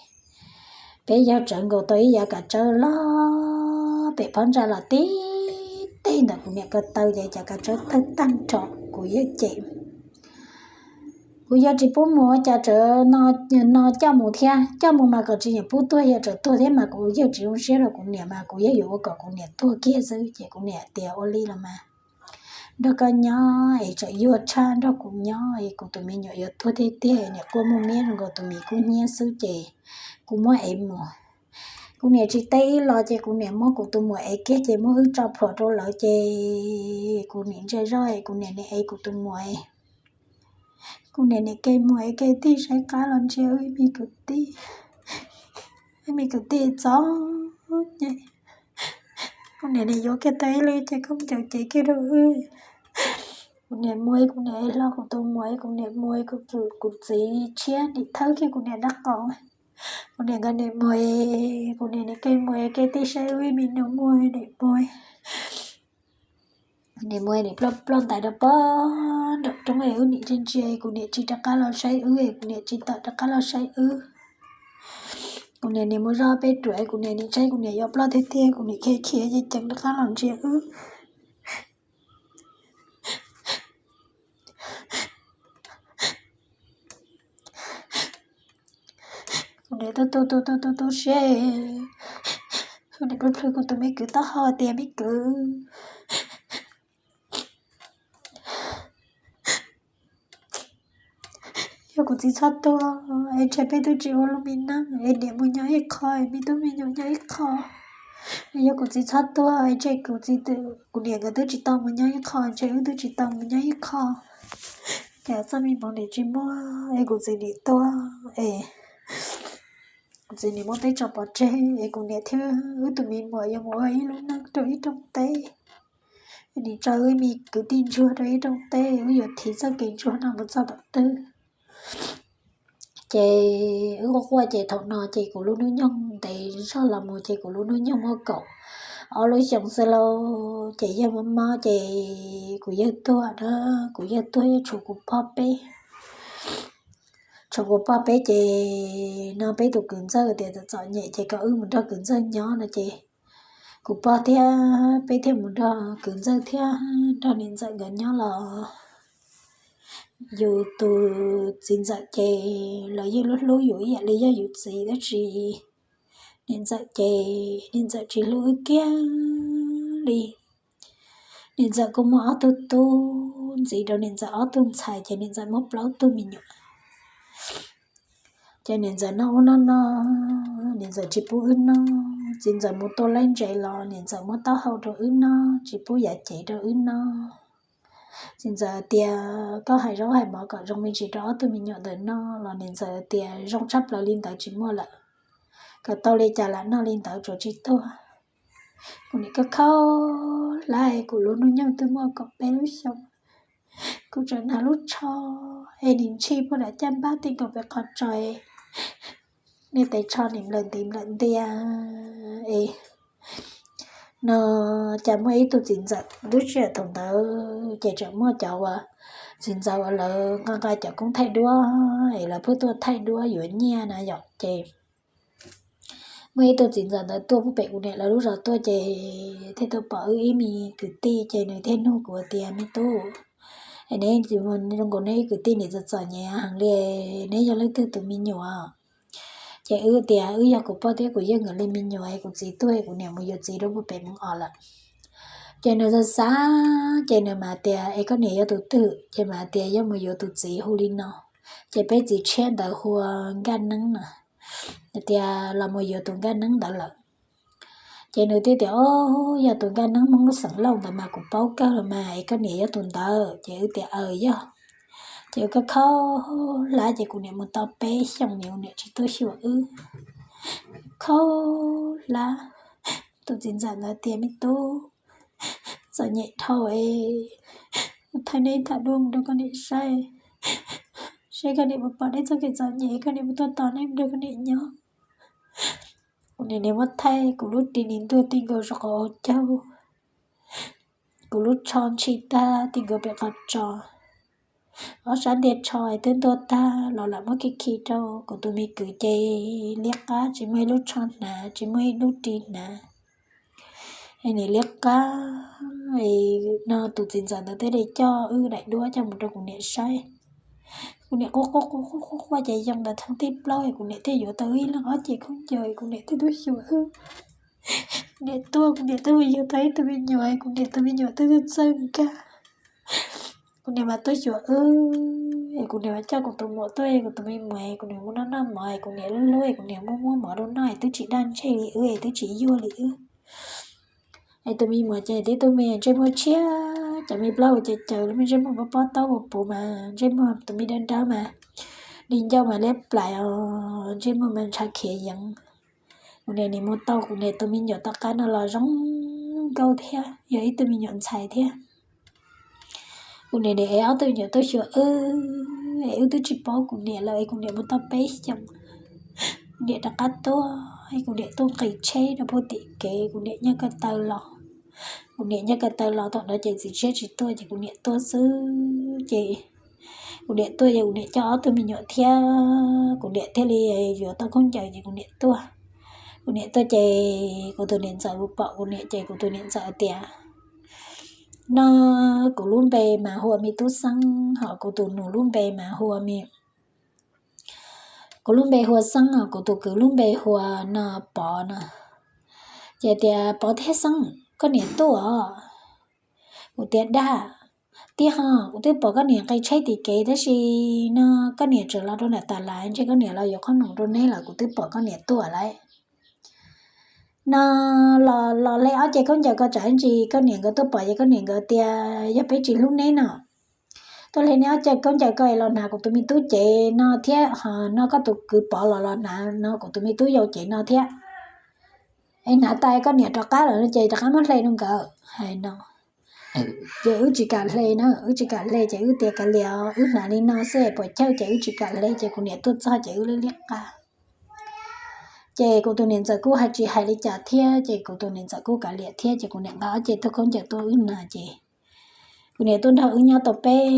peb yawg tsawv nkaus tau ib yav kav tsawb loj pem phab ntsa los tib teg ntawm kuv niam ko taw ces cov kav tsawb tawg tag nrho. Kuv yawg ces kuv yawg tsis pub mus ua cas tsawv no coj mus thiab, coj mus mas kom tsis nyiam pub tuag, yog tsawv tuag thiab mas kuv yawg tsis zoo siab rau kuv niam mas kuv yawg yuav ua kom kuv niam tuag kiag xwb ces kuv niam tias ua li los mas nrog koj nyob es tsam yuag tshaj nrog kuv nyob es kuv tus me nyuam yuav tuag tiag tiag, niam quaj muaj miab zoo nkaus tus me kub hnyiab xwb ces kuv muab ev mus. Kuv niam tsis teb ib los ces kuv niam muab kuv tus muam ev kiag ces muab wb tso plhuav rau lawv ces kuv niam ntsia zoj es kuv niam nim ev kuv tus muam. Kuv niam nim ke muag es ke tig saib qab los ntsia wb ib me kwv tij, ib me kwv tij txom nyem. Kuv niam nim yuav kiag tau ib lub caj khaub ncaws cev kiag rau wb. Kuv niam mus es kuv niam ev hlo kuv tus muam es kuv niam mus es kuv txiv tshiab nim thawb kiag kuv niam nraub qaum. Kuv niam nkawd nim mus es kuv niam nim ke muag es ke tig saib wb ib me nus muag nim mus. Nim mus nim ploj ploj ntais rau pog nraum roob es wb nim ntsia ntsia es kuv niam tsis rov qab los saib wb es kuv niam tsis tawm rov qab los saib wb. Kuv niam nim mus zoj peb ruam es kuv niam nim saib kuv niam yuav ploj tiag tiag, kuv niam khiav khiav ceev ceev rov qab los ntsia wb. Kuv niam tu tu tu tu tu tu siab, kuv niam plhws plhws kuv tus me kwv taub hau tias, me kwv, yog kuv txiv txhob tuag es ntshe peb twb tsis ua lub me neej es niam mus nyob ib qho es me tub me nyuam nyob ib qho. Yog kuv txiv txhob tuag es ntshe kuv txiv, kuv niam nkawd twb tsis tau mus nyob ib qho, ntshe wb twb tsis tau mus nyob ib qho. Cas txoj me hmoov nim tsis muaj es kuv txiv nim tuag es kuv txiv nim muab peb tso pov tseg es kuv niam thiab wb tus me muam yuav mus ua ib lub neej rau ib rooj teb. Nim tso wb me kwv tij ntsuag rau ib rooj teb, wb yuav thim txoj kev ntsuag no mus txog tom twg? Ces wb quaj quaj ces thaum no ces kuv lub hnub nyoog ntev zog los mus ces kuv lub hnub nyoog muaj kaum Ob lub xyoo xwb lauj, ces yawg mob mob ces kuv yawg tuag na, kuv yawg tuag yawg tshuav kuv pog peb. Tshuav kuv pog peb ces no peb tus kwv ntxawg tias txom txom nyem ces kom wb mus nrog kwv ntxawg nyob no ces kuv pog thiab peb thiaj mus nrog kwv ntxawg thiab nrog niam ntxawm nkawd nyob los. Yus tus txiv ntxawm ces lawv yeej hlub hlub yus ib yam li yog yus txiv tab sis niam ntxawm ces niam ntxawm tsis hlub wb kiag li. Niam ntxawm kuj muaj ob tug tub, ntxiv rau niam ntxawm ob tug ntxhais ces niam ntxawm muaj plaub tug me nyuam. Ces niam ntxawm noj ub noj no, niam ntxawm tsis pub wb noj. Txiv ntxawm mus tua laib ntses los niam ntxawm muab taub hau rau wb noj, tsis pub yav cev rau wb noj. Txiv ntxawm tias koj hais zaub hais mov kom zoo me ntsis rau ob tug me nyuam ntawm noj los niam ntxawm tias zoo tshaj plaws li ntawd tsis muaj lawm, kom tau li cas lam noj li ntawd tsuas tsis tuag. Kuv niam khaub khaub hlab, kuv lub hnub nyoog twb muaj kaum peb lub xyoo, kuv tseem hnav lub tsho es nim ntshis puag nram caj npab ti nkaus pem qhov tsos, niag tes tsho nim nplawm ntiv nplawm ntiag es no. Cas muaj ib tug txiv ntxawm lub sij hawm thaum ntawd ces tseem muaj cov uas txiv ntxawm uas lawv nqa nqa cov koob thaij duab es lawv pheej tuaj thaij duab yuav nyiaj na yom ces muaj ib tug txiv ntxawm ntawd tuaj puag pem kuv niam lawv lub zos tuaj ces thiaj tuaj pom wb ib me kwv tij ces nws thiaj nug kuv tias me tub, es neb zoo nkaus neb ib kwv tij nim txom txom nyem heev li, neb yog leej twg tus me nyuam? Ces wb tias wb yog kuv pog thiab kuv yawg nkawd li me nyuam es kuv txiv tuag es kuv niam mus yuav txiv rau puag pem Moos Os lawm. Ces nws xav xav ces nws mas tias es koj niam yog tus twg? Ces mas tias yog mus yuav tus txiv hu li no, ces peb txiv tshiab ntawd hu ua Nkaj Neeb no. Tias los mus yuav tus Nkaj Neeb ntawd lawm. Ces nws thiaj tias o, yog tus Nkaj Neeb Hmoob lub xeem Lauj ntawd mas kuv paub kawg los mas es koj niam yog tus ntawd. Ces wb tias aws yog. Ces wb khaub khaub hlab ces kuv niam mus tau peb xyoos nim kuv niam tsis tuaj xyuas wb. Khaub hlab, tus txiv ntxawm ntawd tias me tub, txom nyem dhau es, kuv thaij neb tham duab mus rau koj niam saib, saib koj niam puas pom neb txoj kev txom nyem koj niam puas tuaj tos neb mus nrog koj niam nyob. Kuv niam nim muab thaij kuv lub ris nim ntuag ti nkaus saum qhov hauv caug, kuv lub tsho ntshis tag ti nkaus pem qhov tsos, ob sab ntiag tsho twb ntuag tag los lam muab khi khi rau kuv tus me kwv ces liab qab tsis muaj ib lub tsho hnav tsis muaj ib lub ris hnav. Nim liab qab no tus txiv ntxawm ntawd thiaj li coj wb daim duab coj mus rau kuv niam saib. Kuv niam quaj quaj quaj quaj quaj ces yoo ntawd theej tib plaub kuv niam thiaj yuav tau ib leeg ob ce khaub ncaws kuv niam thiaj tuaj xyuas wb. Kuv niam tuaj kuv niam twb mus yuav tau ib tug me nyuam, kuv niam tus me nyuam twb tuaj txawj nkag. Kuv niam mas tuaj xyuas wb, kuv niam mas coj kuv tus muam tuaj, kuv tus me muam kuv niam mus noj noj mov, kuv niam lub hlub, kuv niam muab muab mov rau noj es twb tsis daj ntseg li wb es twb tsis yuag li wb. Es tus me muam ces tib tug me ntsej muag tshiab, cov me plaub hau caws caws, lub me ntsej muag pob pob taub puv puv mas ntsej muag tus me dawb dawb mas, di ncauj mas liab plais os, ntsej muag mas ntshav khiav yeev. Kuv niam nim mus tau kuv niam tus me nyuam tom qab no los zoo nkauj thiab, yog ib tug me nyuam ntxhais thiab. Kuv niam nim ev ob tug me nyuam tuaj xyuas wb, es wb twb tsis paub kuv niam lawm es kuv niam mus tau peb xyoos. Kuv niam rov qab tuaj, kuv niam tuaj nqis tsheb rau puag tim kev, kuv niam nyob ko taw los. Kuv niam nyob ko taw los thaum no ces txiv tshiab tsis tuaj ces kuv niam tuaj xwb ces kuv niam tuaj ces kuv niam coj ob tug me nyuam thiab kuv niam thiaj li yuav tau khaub ncaws ces kuv niam tuaj. Kuv niam tuaj ces kuv tus niam ntxawm mus pom kuv niam ces kuv tus niam ntxawm tias, no kuv lub npe mas hu ua me Tub Xeeb, ho kuv tus nus lub npe mas hu ua me, kuv lub npe hu ua Xeeb, ho kuv tus kwv lub npe hu ua no Pov no. Ces tias, Pov thiab Xeeb, koj niam tuaj os? Kuv tias, dag, tiag ho, kuv twb pom koj niam nqis tsheb tim kev tab sis no koj niam tseem los rau nram tas las, ntshe koj niam los yuav qhob noom rau neb los kuv twb pom koj niam tuaj lawm. No los los hle ob ce khaub ncaws ko tsam ntsis koj niam nkawd tuaj pom ces koj niam nkawd tias yog peb tsis hlub neb no. Tuaj hle neb ob ce khaub ncaws ko es los hnav kuv tus me tub cev no thiab ho no koj tus kwv Pov los los hnav no kuv tus me tub yau cev no thiab. Es hnav tas koj niam rov qab lawm no ces rov qab muab hle rau nkawd hais no. Ces wb tsis kam hle na, wb tsis kam hle ces wb tias kav liam wb hnav li no xwb puas chawj ces wb tsis kam hle ces kuv niam tuaj txog ces wb liab liab qab. Ces kuv tus niam ntxawm kuj hais tsis hais li cas thiab, ces kuv tus niam ntxawm kuj kav liam thiab, ces kuv niam nqa ob ce tuaj khaub ncaws tuaj wb nag, ces kuv niam tuaj nrog wb nyob tau peb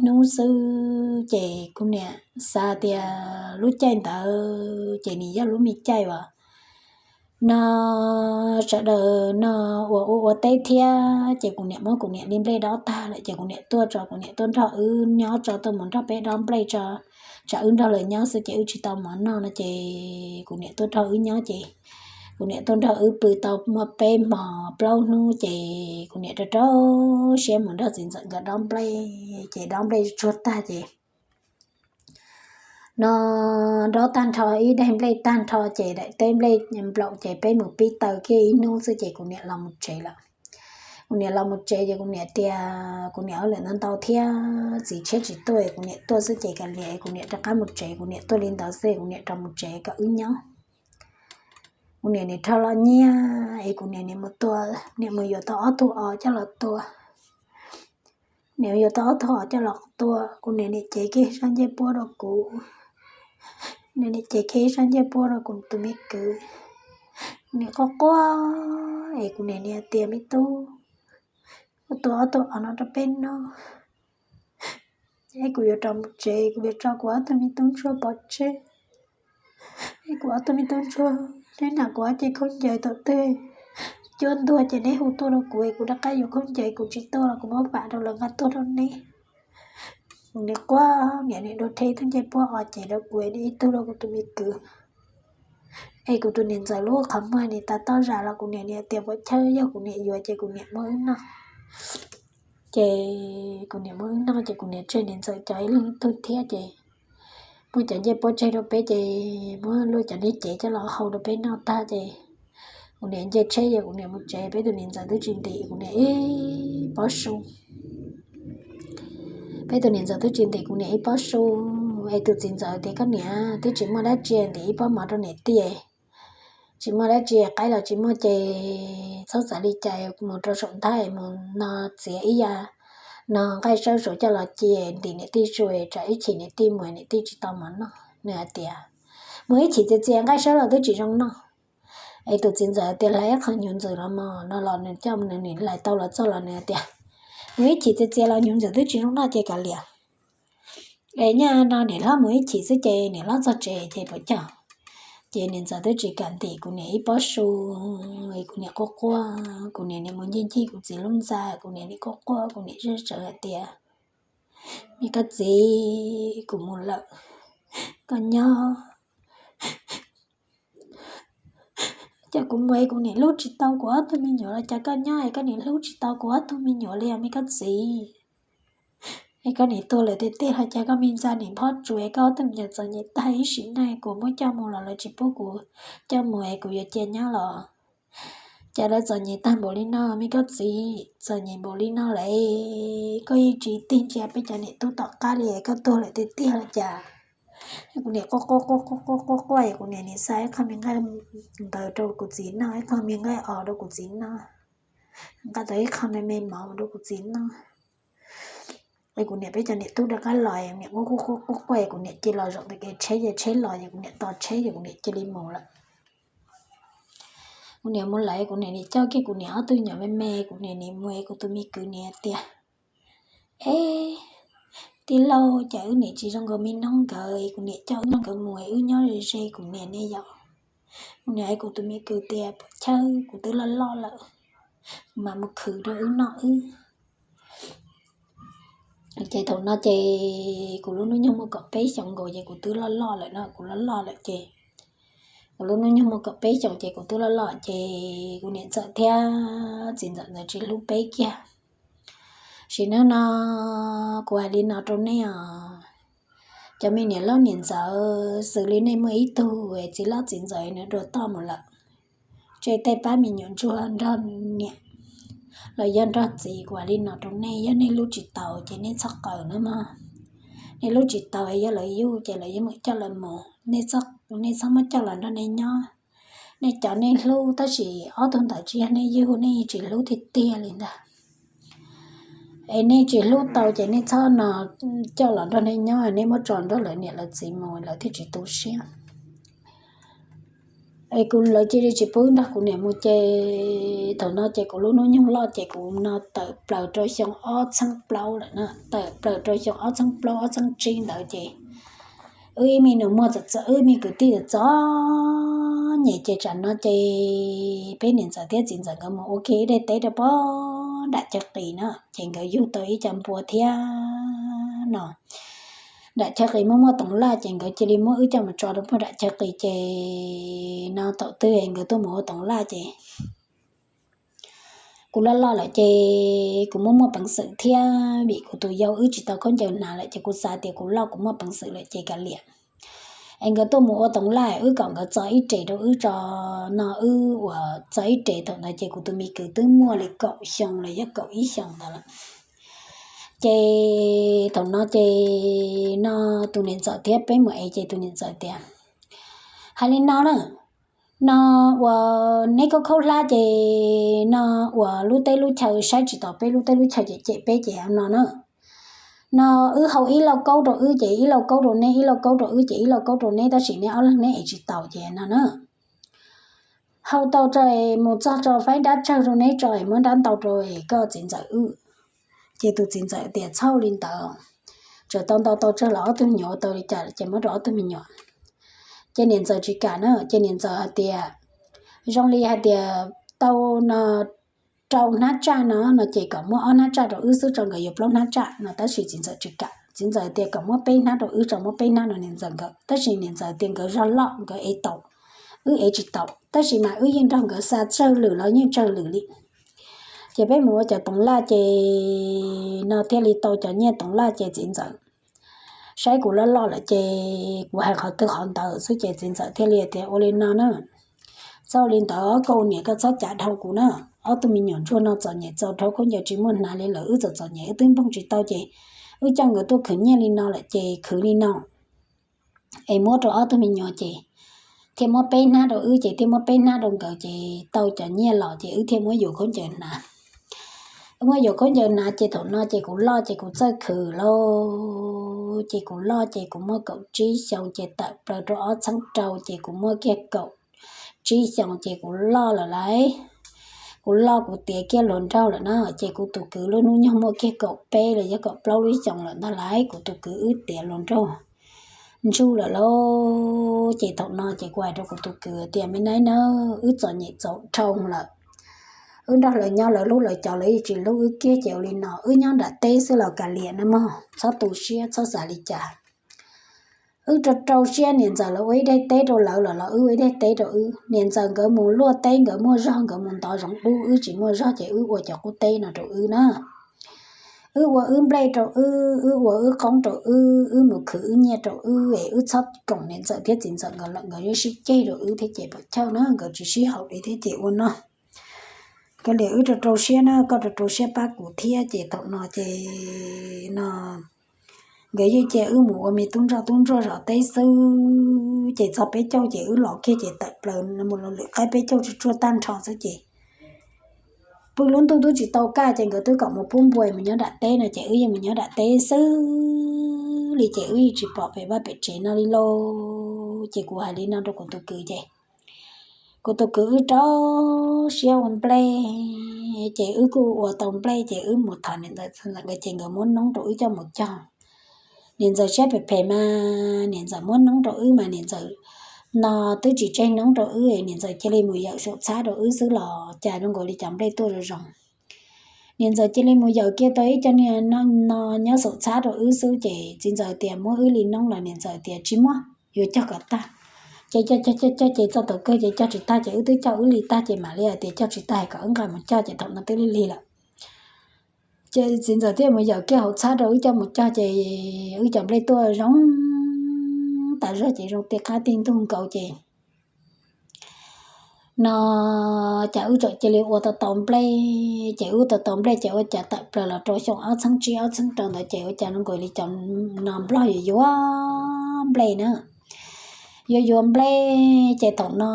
hnub xwb, ces kuv niam xav tias lub caij ntawd ces nws yog lub me caij uas no sawv daws no uas ua ua teb thiab, ces kuv niam muab kuv niam li nplej dob tag lawm, ces kuv niam tuaj tso, kuv niam tuaj nrog wb nyob tso, tuaj mus nrog peb dob nplej tso, tsam wb nrog lawv nyob xwb ces wb tsis tau mov noj no, ces kuv niam tuaj nrog wb nyob, ces kuv niam tuaj nrog wb pw tau muaj peb hmo plaub hnub, ces kuv niam rau rau siab mus nrog txiv ntxawm nkawd dob nplej, ces dob nplej tsuag tag ces no dob tag nrho ib daim nplej tag nrho, ces daim teb nplej nplaum, ces peb mus pib taws kiag ib hnub xwb ces kuv niam los mus tsev lawm. Kuv niam los mus tsev, ces kuv niam tias kuv niam ua lawm ntau ntau thiab, txiv tshiab tsis tuaj, kuv niam tuaj xwb ces kav liam, kuv niam rov qab mus tsev, kuv niam tuaj li ntawd xwb, kuv niam rov mus tsev kom wb nyob. Kuv niam nim rho los nyiaj es kuv niam nim mus tua, niam mus yuav tau ob tug os coj los tua. Niam yuav tau ob tug os coj los tua, kuv niam nim cev kiag sab ncej puab rau kuv. Niam nim cev kiag sab ncej puab rau kuv tus me kwv. Niam quaj quaj es kuv niam nim tias, me tub, koj tua ob tug os no rau peb noj, es kuv yuav rov mus tsev, kuv yuav tso kuv ob tug me tub ntsuag pov tseg, es kuv ob tug me tub ntsuag, neb hnav kuv ob ce khaub ncaws, thaum twg cuab ntuag ces neb hu tuaj rau kuv, kuv rov qab yuav khaub ncaws, kuv tsis tuaj los kuv muab vam rau lawv nqa tuaj rau neb. Kuv niam quaj, niam nim dua rhe ib tug ncej puab os ces rau kuv, ib tug rau kuv tus me kwv. Es kuv tus niam ntxawm lub qhov muag nim tas toj zam los kuv niam nim tias puas chawj, yog kuv niam yuav ces kuv niam muab wb noj. Ces kuv niam muab wb noj ces kuv niam tseg niam ntxawm cov ib leeg ib tug thiab, ces muab cov ncej puab tseg rau peb, ces muab luag cov niag cev coj los hau rau peb noj tag ces kuv niam nce tsheb, ces kuv niam mus tsev, peb tus niam ntxawm twb tsis ntim kuv niam ib pob su. Peb tus niam ntxawm twb tsis ntim kuv niam ib pob su. Es tus txiv ntxawm tias, koj niam, twb tsis muaj dab tsi, ntim ib pob mov rau niam tij, tsis muaj dab tsi, qaib los tsis muaj ces txhob xav li cas, mus rau saum nthab mus no txiav ib yam no nqaij sawb saum coj los cia, ntim niam tij su, tsam ib chim niam tij mus niam tij tsis tau mov noj. Nws hais tias, mus ib chim txiav txiav nqaij sawb los twb tsis zoo noj. Es tus txiv ntxawm tias, hlais ib qho nyuv ntxwm los mog no los nws coj nws nim hlais tau los txog los nws hais tias, mus ib chim txiav txiav los nyuv ntxwm twb tsis zoo noj ces kav liam. Es nyaj no niam hlob mus ib chim xwb ces niam hlob txog tsev ces puas cog. Ces niam ntxawm twb tsis kam ntim kuv niam ib pob su, es kuv niam quaj quaj, kuv niam nim mus ncig ncig kuv txiv lub ntxa, kuv niam nim quaj quaj, kuv niam sawv hais tias, me koj txiv, kuv mus lawm, koj nyob. Cas kuv mus es kuv nim hlub tsis tau kuv ob tug me nyuam los cas koj nyob es koj nim hlub tsis tau kuv ob tug me nyuam li os me koj txiv? Es koj nim tuag lawm tiag tiag los cas koj me ntxa nim phob tsuas es koj ob tug me nyuam txom nyem tag ib sim neej, kuv muab coj mus los lawv tsis pub kuv coj mus es kuv yuav cia nyob los cas lawv txom nyem tag npaum li no me koj txiv, txom nyem npaum li no lawm, koj yeej tsis tig ntsia peb cov niam tub tom qab li, koj tuag lawm tiag tiag los cas? Kuv niam quaj quaj quaj quaj quaj quaj, kuv niam nim xa ib qho me nqaij ntawd rau kuv txiv noj, ib qho me nqaij os rau kuv txiv noj, nqa tau ib qho me me mov rau kuv txiv noj. Es kuv niam peb cov niam tub rov qab los, niam quaj quaj quaj quaj, kuv niam cia los zaum ntawm kev tsheb, ces tsheb los ces kuv niam tos tsheb ces kuv niam cia li mus lawm. Kuv niam mus lawm, kuv niam nim coj kiag kuv niam ob tug nyuam me me, kuv niam nim mus es kuv tus me kwv nim tias, e, tij laug, cas wb niam tsis zoo nkaus me noob nkawd, kuv niam coj wb nkawd mus wb nyob ze ze kuv niam ne yom. Kuv niam hais kuv tus me kwv tias, puas chawj, kuv twb loj loj lawm, kuv mam mus khwv rau wb noj wb. Ces thaum no ces kuv lub hnub nyoog muaj kaum peb xyoos nkaus ces kuv twb loj loj lawm no, kuv loj loj lawm ces kuv lub hnub nyoog muaj kaum peb xyoos ces kuv twb loj loj ces kuv niam ntxawm thiab txiv ntxawm ntawd tsis hlub peb kiag. Sim neej no kuv hais li no rau nej os, cov me niam loj niam ntxawm, xws li nej muaj ib tug txiv loj txiv ntxawm nws dua toj mus lawm, tseg tej pab me nyuam ntsuag nrog niam los yog nrog txiv, kuv hais li no rau nej, yog nej hlub tsis tau ces nej txhob qawm na mog. Nej hlub tsis tau, yog lawv yug ces lawv yuav muab coj lawv mus, nej txhob muab coj los nrog nej nyob. Nej cov nej hlub tab sis ob tug ntawd tsis yog nej yug, nej tsis hlub tiag tiag li ntag. Es nej tsis hlub tau ces nej txhob no coj los nrog nej nyob, nej muab tso nrog lawv niam lawv txiv mus lawv thiaj tsis tu siab. Es kuv, lawv cia li tsis pub nrog kuv niam mus ces thaum no ces kuv lub hnub nyoog loj ces kuv no tawm plaws rau xyoo ob txheeb plaub lawm na, tawm plaws rau xyoo ob txheeb plaub ob txheeb tsib ntawd ces wb ib me nus muag txom txom, wb me kwv tij txom txom nyem ces tsam no ces peb niam ntxawm thiab txiv ntxawm nkawd mus ua ke ib daim teb rau pog nram chaw qis na, ces nkawd yug tau ib co npua thiab no. Nram chaw qis muaj muaj toov laj ces nkawd cia li muab wb coj mus tso rau pog nram chaw qis ces no thaum twg nkawd tuaj mus ua toov laj ces kuv loj loj lawm ces kuv muaj muaj peev xwm thiab vim kuv tus yau wb tsis tau khaub ncaws hnav lawm ces kuv xav tias kuv loj kuv muaj peev xwm lawm ces kav liam. Es nkawd tuaj mus ua toov laj wb kom nkawd txo ib res rau wb tso no, wb uas txo ib res thaum ntawd ces kuv tus me kwv twb muaj li kaum xyoo los yog kaum ib xyoos ntawd lawm. Ces thaum no ces no tus niam ntxawm thiab peb mus ev ces tus niam ntxawm tias, hais li no na, no uas neb khaub khaub hlab ces no uas lub teb lub chaw saib tsis taus peb lub teb lub chaw ces cem peb ces no na. No wb hau ib lauj kaub rau wb ces ib lauj kaub rau neb, ib lauj kaub rau wb ces ib lauj kaub rau neb, tab sis neb ob leeg neb ev tsis taus ces no na. Hau tau tso es mus txog tso faib nrab tsawg rau neb tso es muab nrab ntau rau es koj txiv ntxawm wb. Ces tus txiv ntxawm tias txhob li ntawd, tseem tau ntau tau tsawg los ob tug me nyuam ua tau li cas ces muab rau ob tug me nyuam. Ces niam ntxawm tsis kam na, ces niam ntxawm hais tias zoo li hais tias tau no rau hnab tsaj no no ces kom muab ob hnab tsaj rau wb xwb tso, nkawd yuav plaub hnab tsaj no, tab sis txiv ntxawm tsis kam, txiv ntxawm tias kom muab peb hnab rau wb tso, muab peb hnab rau niam ntxawm nkawd, tab sis niam ntxawm tias nkawd zog loj nkawd ev tau, wb ev tsis tau, tab sis mas wb yeej nrog nkawd xa tsawg lwm los yeej tsawg lwm li. Ces peb mus ua cov toov laj ces no thiaj li tau cov nyiaj toov laj ces txiv ntxawm saib kuv loj loj lawm ces kuv hais qhov twg qhov ntawd xwb ces txiv ntxawm thiaj li tias ua li no na, txhob li ntawd koj ua niam koj txhob cav dhau kuv na. Ob tug me nyuam ntsuag no txom nyem txaus dhau khaub ncaws tsis muaj hnav li lawm, wb txom txom nyem wb twb npoog tsis tau ces wb coj nkawd tuaj khwv nyiaj li no lawm ces khwv li no es muab rau ob tug me nyuam ces thiaj muab peb hnab rau wb ces thiaj muab peb hnab rau nkawd ces tau cov nyiaj los ces wb thiaj muab yuav khaub ncaws hnav. Wb muab yuav khaub ncaws hnav ces thaum no ces kuv loj ces kuv txawj khwv lauj, ces kuv loj ces kuv muaj kaum tsib xyoo ces tawm plaws rau ob txheeb rau ces kuv muaj kiag kaum tsib xyoo ces kuv loj lawm lauj. Kuv loj kuv tiav kiag hluas nraug lawm na ces kuv tus kwv lub hnub nyoog muaj kiag kaum peb los yog kaum plaub lub xyoo lawm ntag lauj, kuv tus kwv wb tiav hluas nraug ntsug lawm lauj. Ces thaum no ces kuv hais rau kuv tus kwv tias me nab na, wb txom nyem txaus dhau lawm, wb nrog lawv nyob lawv hlub lawv cov lawv yeej tsis hlub wb kiag ces ua li no wb nyob nram teb xwb los kav liam na mog, txhob tu siab txhob xav li cas. Wb rau rau siab niam ntxawm lawv ua ib daim teb rau lawv los los wb ua ib daim teb rau wb, niam ntxawm nkawd mus luaj teb nkawd muaj zog nkawd mus ntov zoov dub, wb tsis muaj zog ces wb ua cov qub teb no rau wb na. Wb ua wb nplej rau wb, wb ua wb qoob rau wb, wb mus khwv wb nyiaj rau wb es wb txhob koom niam ntxawm thiab txiv ntxawm nkawd lawm, nkawd yeej sib ceg rau wb thiab ces pom chaw na nkawd tsis sib haum li thiab ces ua no. Kav liam wb rau rau siab na, koj rau rau siab pab kuv thiab ces thaum no ces no nkawd yeej cia wb mus ua me tub ntsoj tub ntsuag zov teb xwb ces txog peb caug ces wb los kiag ces tawm plaws mus lwm qaib peb caug tsuag tsuag tag nrho xwb ces pw lub ntuj twb tsis tau kaj ces nkawd twb kom mus pub npua mus nyob nram teb no ces wb yeej mus nyob nram teb xwb li ces wb yeej tsis pom pem vaj pem tsev no li lauj. Ces kuv hais li no rau kuv tus kwv ces kuv tus kwv wb rau siab ua nplej ces wb kuj ua tau nplej ces wb mus thov niam ntxawm nkawd ces nkawd muab noob rau wb coj mus cog. Niam ntxawm siab phem phem mas niam ntxawm muab noob rau wb mas niam ntxawm no twb tsis tseg noob rau wb, niam ntxawm cia li mus yawm saum txhab rau wb xwb los cas zoo nkaus li cov nplej tuaj zoo zoo. Niam ntxawm cia li mus yawm kiag tau ib co niag no nyob saum txhab rau wb xwb ces txiv ntxawm tias muab wb li noob los niam ntxawm tias tsis muab, yuav cog kom tag. Ces cog cog cog cog ces txog thaum kawg ces cog tsis tag ces wb twb cog wb li tag ces mam li hais tias cog tsis tag kom wb nqa mus cog ces thaum no twb lig lig lawm. Ces txiv ntxawm thiaj mus yawm kiag hauv txhab rau wb coj mus cog ces wb cov nplej tuaj zoo tas zog ces zoo tij qab tij ntug nkaus ces no cas wb txawm cia li ua tau tau nplej. Ces wb tau tau nplej ces ua cas tawm plaws los rau xyoo ob txheeb tsib ob txheeb rau ntawd ces ua cas zoo nkaus li cov no nplog yuav yuav nplej na. Yuav yuav nplej ces thaum no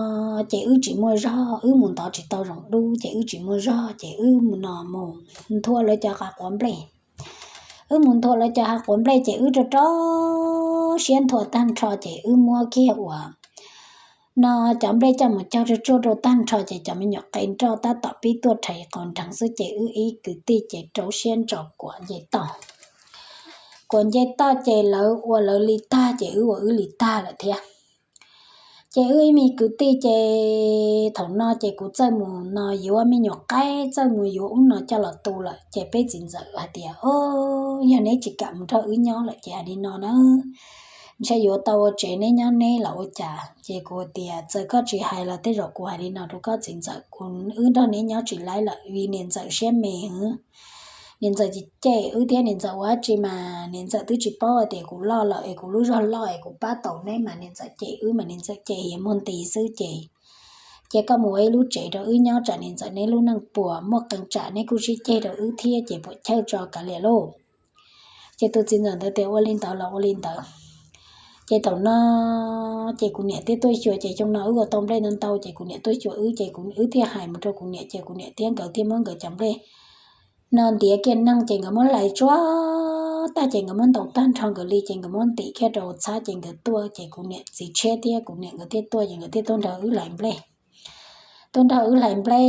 ces wb tsis muaj zog, wb mus ntov tsis tau zoov dub ces wb tsis muaj zog ces wb mus no mus nthua lawv cov hav quav nplej. Wb mus nthua lawv cov hav quav nplej ces wb rau rau siab nthua tag nrho ces wb muab kiag uas no cov nplej coj mus cog tsuag tsuag rau tag nrho ces cov me nyuam qe nroj tab tom pib tuaj rhais qos nrheev xwb ces wb ib kwv tij ces rau siab ntso kuam nce toj. Kuam nce toj ces lawv ua lawv li tag ces wb ua wb li tag lawm thiab. Ces wb ib me kwv tij ces thaum no ces kuv txawj mus no yuav me nyuam qaib, txawj mus yuav ub no coj los tu lawm ces peb txiv ntxawm hais tias, O, yog neb tsis kam mus nrog wb nyob lawm ces hais li no na, ntshe yuav tau ua tsev neb nyob neb los ua cas. Ces kuv tias, Txawm koj tsis hais los tej zaum kuv hais li no rau koj txiv ntxawm, kuv, wb nrog neb nyob tsis laib lawm vim niam ntxawm siab me. Niam ntxawm cem wb thiab niam ntxawm ua dab tsi mas niam ntxawm twb tsis paub hais tias kuv loj lawm es kuv lub zog loj es kuv pab tau neb mas niam ntxawm cem wb mas niam ntxawm cem hiav muag nti xwb ces, ces koj mus ua ib lub tsev rau wb nyob tsam niam ntxawm neb lub neej puas muaj qee tsam neb kuj sib ceg rau wb thiab ces puas chawj tso kav liam lauj. Ces tus txiv ntxawm ntawd tias ua li ntawd los ua li ntawd. Ces thaum no ces kuv niam thiaj tuaj xyuas ces xyoo no wb ua tau nplej ntau ntau ces kuv niam tuaj xyuas wb ces wb thiaj hais mus rau kuv niam ces kuv niam thiab nkawd thiaj muab nkawd cov nplej no ntiav kiag neeg ces nkawd muab hlais tsuag tag ces nkawd muab ntaus tag nrho nkawd li ces nkawd muab ntim kiag rau txhab ces nkawd tuaj ces kuv niam txiv tshiab thiab kuv niam nkawd thiaj tuaj ces nkawd thiaj tuaj nrog wb hlais nplej. Tuaj nrog wb hlais nplej,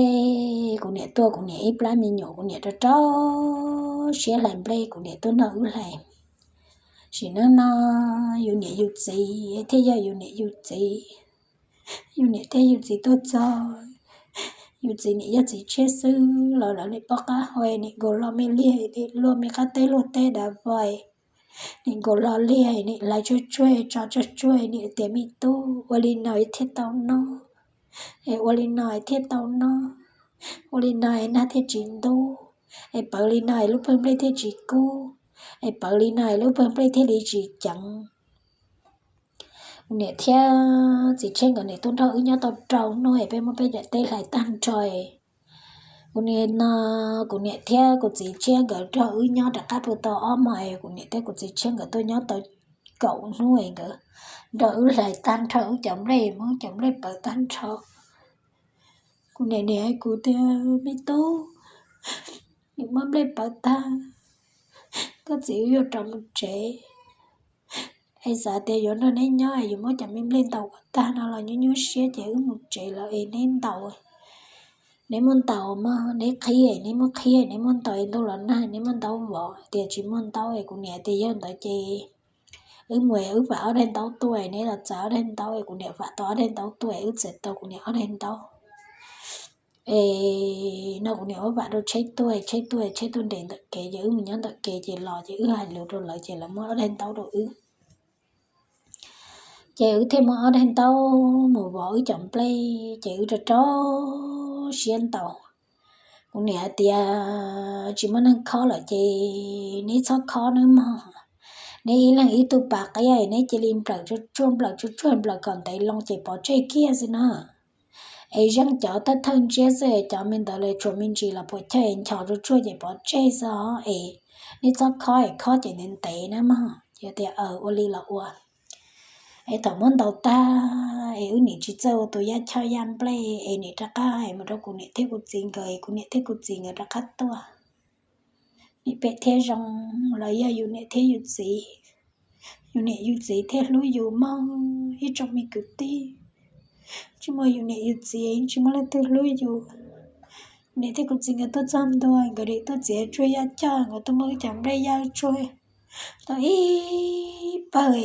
kuv niam tuaj kuv niam ib plab me nyuam kuv niam rau rau siab hlais nplej kuv niam tuaj nrog wb hlais. Sim neej no yus niam yus txiv thiaj yog yus niam yus txiv, yus niam thiab yus txiv tuaj txog, yus txiv niam yog txiv tshiab xwb los lawv nim poj qab hau, nim nkaus lo me liag, nim luaj me qab teb luag teb dav vais, nim nkaus lo liag, nim hlais tsuag tsuag tso tsuag tsuag, nim tias me tub ua li no thiaj tau noj, es ua li no thiaj tau noj, ua li no nag thiaj tsis ntub, es pawv li no lub pawg nplej thiaj tsis kub, es pawv li no lub pawg nplej thiaj li tsis ceev. Kuv niam thiab txiv tshiab nkawd nim tuaj nrog wb nyob tau rau hnub es peb muab peb daim teb hlais tag nrho. Kuv niam no, kuv niam thiab kuv txiv tshiab nkawd nrog wb nyob rov qab puag tau ob hmos es kuv niam thiab kuv txiv tshiab nkawd tuaj nyob tau kaum hnub es nkawd nrog wb hlais tag nrho wb cov nplej, muab wb cov nplej pawv tag nrho. Kuv niam nim hais kuv tias me tub, nim muab nplej pawv tag, koj txiv wb yuav rov mus tsev, es xav tias yuav nrog neb nyob es yuav muab cov me nplej ntaus kom tag no los nyuaj nyuaj siab ces wb mus tsev lawm es neb ntaus, neb muab ntaus mas neb qhib, neb muab qhib, neb muab ntaus es ntuj los nag neb muab ntaus vov tias tsis muaj ntaub es kuv niam tias yog ntawd ces wb mus es wb vam ob daim ntaub tuaj es neb los txav ob daim ntaub es kuv niam vam tau ob daim ntaub tuaj es wb txais tau kuv niam ob daim ntaub. Es no kuv niam muab vam rau tsheb tuaj, tsheb tuaj, tsheb tuaj nres ntawm kev ces wb mus nyob ntawm kev ces los ces wb hais lus rau lawv ces lawv muab ob daim ntaub rau wb. Ces wb thiaj muab ob daim ntaub mus vov wb cov nplej ces wb rau rau siab ntaus. Kuv niam hais tias tsis muaj neeg khob lawm ces neb txhob khob nawb mog. Neb ib leeg ib tug pas qia neb cia li nplawm tsuag tsuag nplawm tsuag tsuag nplawm kom ntev loo ces pov tseg kiag xwb na. Es zeej cov thawj thawj ntsiab xwb, cov me ntawd lawv tshuav me ntsis los puas chawj nchos tsuag tsuag ces pov tseg xwb os. Es neb txhob khob es khob ces ntev ntev na mog. Ces tias aws ua li los ua. Es thaum muab ntaus tag es wb nim tsis txawj ua tus yaj choj yaj nplej es nim rov qab hais mus rau kuv niam thiab kuv txiv nkawd es kuv niam thiab kuv txiv nkawd rov qab tuaj. Nim pem thiab zoo los yog yus niam thiab yus txiv, yus niam yus txiv thiaj hlub yus mog ib tsoom me kwv tij. Tsis muaj yus niam yus txiv tsis muaj leej twg hlub yus. Kuv niam thiab kuv txiv nkawd tuaj txog ntua nkawd nim tuaj txiav tsuag yaj choj, nkawd tuaj muab wb cov nplej yaj tsuag tau ib pawg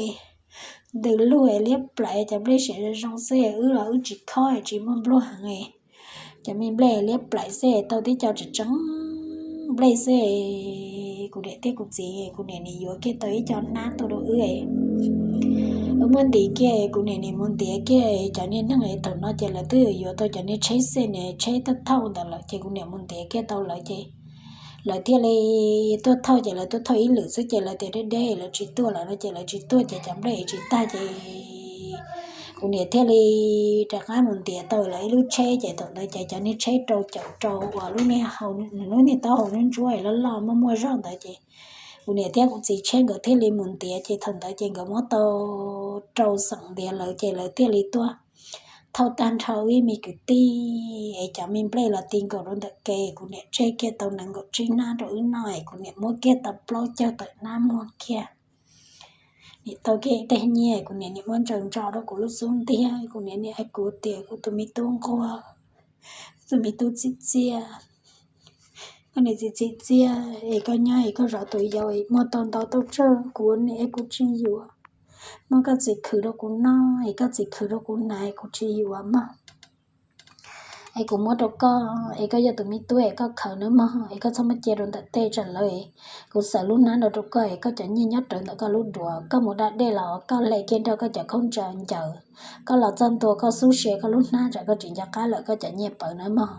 ntws lug liab plaim, cov nplej siav zoo zoo xwb wb los wb tsis khob tsis muaj npluag heev. Cov me nplej liab plaim xwb tau tib co tseem tseem nplej xwb. Kuv niam thiab kuv txiv, kuv niam nim yuav kiag tau ib co hnab tuaj rau wb. Wb muab ntim kiag, kuv niam nim mus ntiav kiag cov niag neeg thaum no ces lawv twb yuav tau cov niag tsheb xej niag tsheb thauj thauj ntawd lawm ces kuv niam mus ntiav kiag tau lawv ces lawv thiaj li tuaj thauj ces lawv tuaj thauj ib lwm xwb ces lawv tias deb deb lawv tsis tuaj lawm no ces lawv tsis tuaj ces cov nplej tsis tag ces kuv niam thiaj li rov qab mus ntiav tau lawv ib lub tsheb ces thaum ntawd ces cov niag tsheb rau caum rau uas lub niag hau, lub niag taub hau ntsuab ntsuab loj loj muaj muaj zog ntawd ces kuv niam thiab kuv txiv tshiab nkawd thiaj li mus ntiav ces thaum ntawd ces nkawd muab tau rau xeem ntiav lawv ces lawv thiaj li tuaj thauj tag nrho wb ib me kwv tij es cov me nplej los ti nkaus rau ntawm kev, kuv niam tseg kiag tau nees nkaum tsib hnab rau wb noj es kuv niam muab kiag tau plaub caug tawm hnab muag kiag. niam tau kiag tej nyiaj, kuv niam niam muab ntsaws ntso rau kuv lub xub ntiag, kuv niam niam hais kuv tias, kuv tus me tub nquag, kuv tus me tub txiv txiaj, koj niam txiv txiaj es koj nyob es koj zov tus yau es muaj tau ntau tau tsawg, kuv niam es kuv tsis yuav. Muab koj txiv khwv rau kuv noj es koj txiv khwv rau kuv hnav, kuv tsis yuav mog. Es kuv muab rau koj es koj yog tus me tub es koj khaws nawb mog, es koj txhob muab cia rau ntawm tej tsam lawv, kuv xaws lub hnab no rau koj es koj cov nyiaj nyob rawv ntawm koj lub duav, koj mus da dej los koj hle kiag nrog koj cov khaub ncaws ncaws, koj los txog ntua koj xub sia koj lub hnab tsam koj tsis nco qab lawm koj cov nyiaj pawv nawb mog.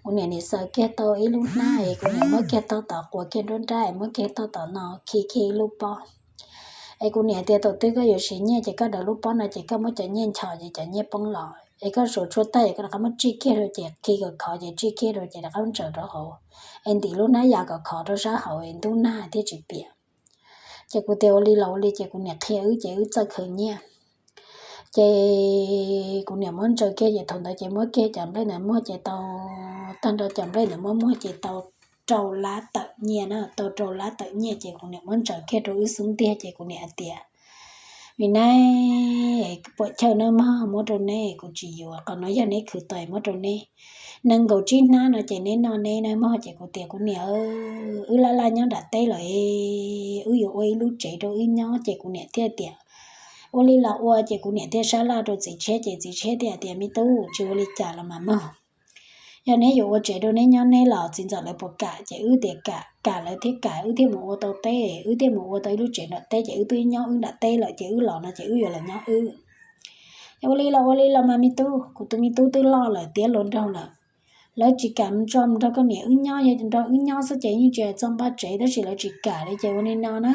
Kuv niam nim xaws kiag tau ib lub hnab es kuv niam muab kiag tau tom quas kiag nruab nrab es muab kiag tau tom no khi kiag ib lub pob. Es kuv niam tias, thaum twg koj yuav siv nyiaj ces koj daws lub pob no ces koj muab cov nyiaj nchos ces cov nyiaj poob los es koj suav tshuaj tag es koj rov qab muab tsij kiag rau ces khi kom khov ces tsij kiag rau ces rov qab ntsaws rau hauv, es ntim lub hnab yas kom khov rau sab hauv es ntub nag thiaj tsis piam. Ces kuv tias ua li los ua li ces kuv niam qhia wb ces wb txawj khaws nyiaj. Ces kuv niam muab ntsaws kiag ces thaum ntawd ces muab kiag cov nplej ntawd muag ces tau, tag nrho cov nplej ntawd muab muag ces tau rau lab tawm nyiaj na, tau rau lab tawm nyiaj ces kuv niam muab ntsaws kiag rau wb xub ntiag ces kuv niam hais tias, me nab, puam chawj nawb mog, muab rau neb kuv tsis yuav, qhov no yog neb khwv tau muab rau neb. Nees nkaum tsib hnab no ces neb noj neb nawb mog. Ces kuv tias kuv niam, wb laj laj nyob nram teb lawm, wb yuav ua ib lub tsev rau wb nyob ces kuv niam thiaj tias, ua li los ua. Ces kuv niam thiaj sab laj rau txiv tshiab ces txiv tshiab thiaj tias, me tub, tsis ua li cas los mas mog, yog neb yuav ua tsev rau neb nyob neb los txiv ntxawm lawv puas kam? Ces wb tias kam, kam lawv thiaj kam, wb thiaj mus ua tau teb, wb thiaj mus ua tau ib lub tsev nram teb ces wb twb nyob wb nram teb lawm ces wb los no ces wb yuav los nyob wb. Ces ua li los ua li los mas me tub, kuv tus me tub twb loj lawm tiav hluas nraug lawm, lawv tsis kam mus tso mus nrog koj niam wb nyob, yog nrog wb nyob xwb ces yeej tsis hais txog npaj tsev tab sis lawv tsis kam li ces ua li no na,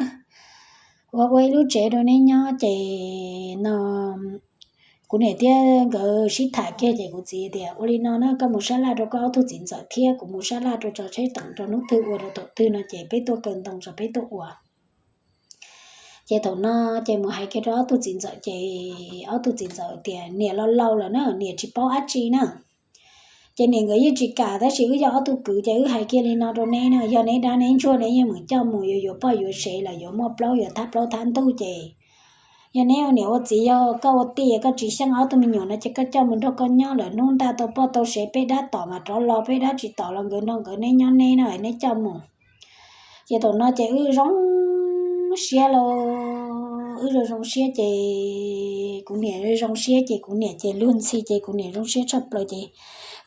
ua ua ib lub tsev rau neb nyob ces no kuv niam thiab nkawd sib tham kiag ces kuv txiv tias, ua li no na, koj mus sab laj rau koj ob tug txiv ntxawm thiab kuv mus sab laj rau tso tsheb teem rau hnub twg ua rau thaum twg no ces peb tuaj kaw ntoo tso peb tuaj ua. Ces thaum no ces mus hais kiag rau ob tug txiv ntxawm ces ob tug txiv ntxawm tias, niam laus laus lawm na, niam tsis paub dab tsi na. Ces niam nkawd yeej tsis kam tab sis wb yog ob tug kwv ces wb hais kiag li no rau neb na, yog neb dab neb ntsuag neb yeej meem coj mus yuav yuav poj yuav sev los yuav muaj plaub yuav thab plaub thab ntug ces yog neb ua niam ua txiv, yog koj ua tij koj tsis xyeej ob tug me nyuam no ces koj coj mus nrog koj nyob lawm hnub ntaj tau poj tau sev peb dab tom mas rov los, peb dab tsis tom los nkawd nrog nkawd neb nyob neb na, neb coj mus. Ces thaum no ces wb zoo siab lauj, wb zoo zoo siab ces kuv niam zoo siab ces kuv niam ces luag ntxhi ces kuv niam zoo siab tshaj plaws ces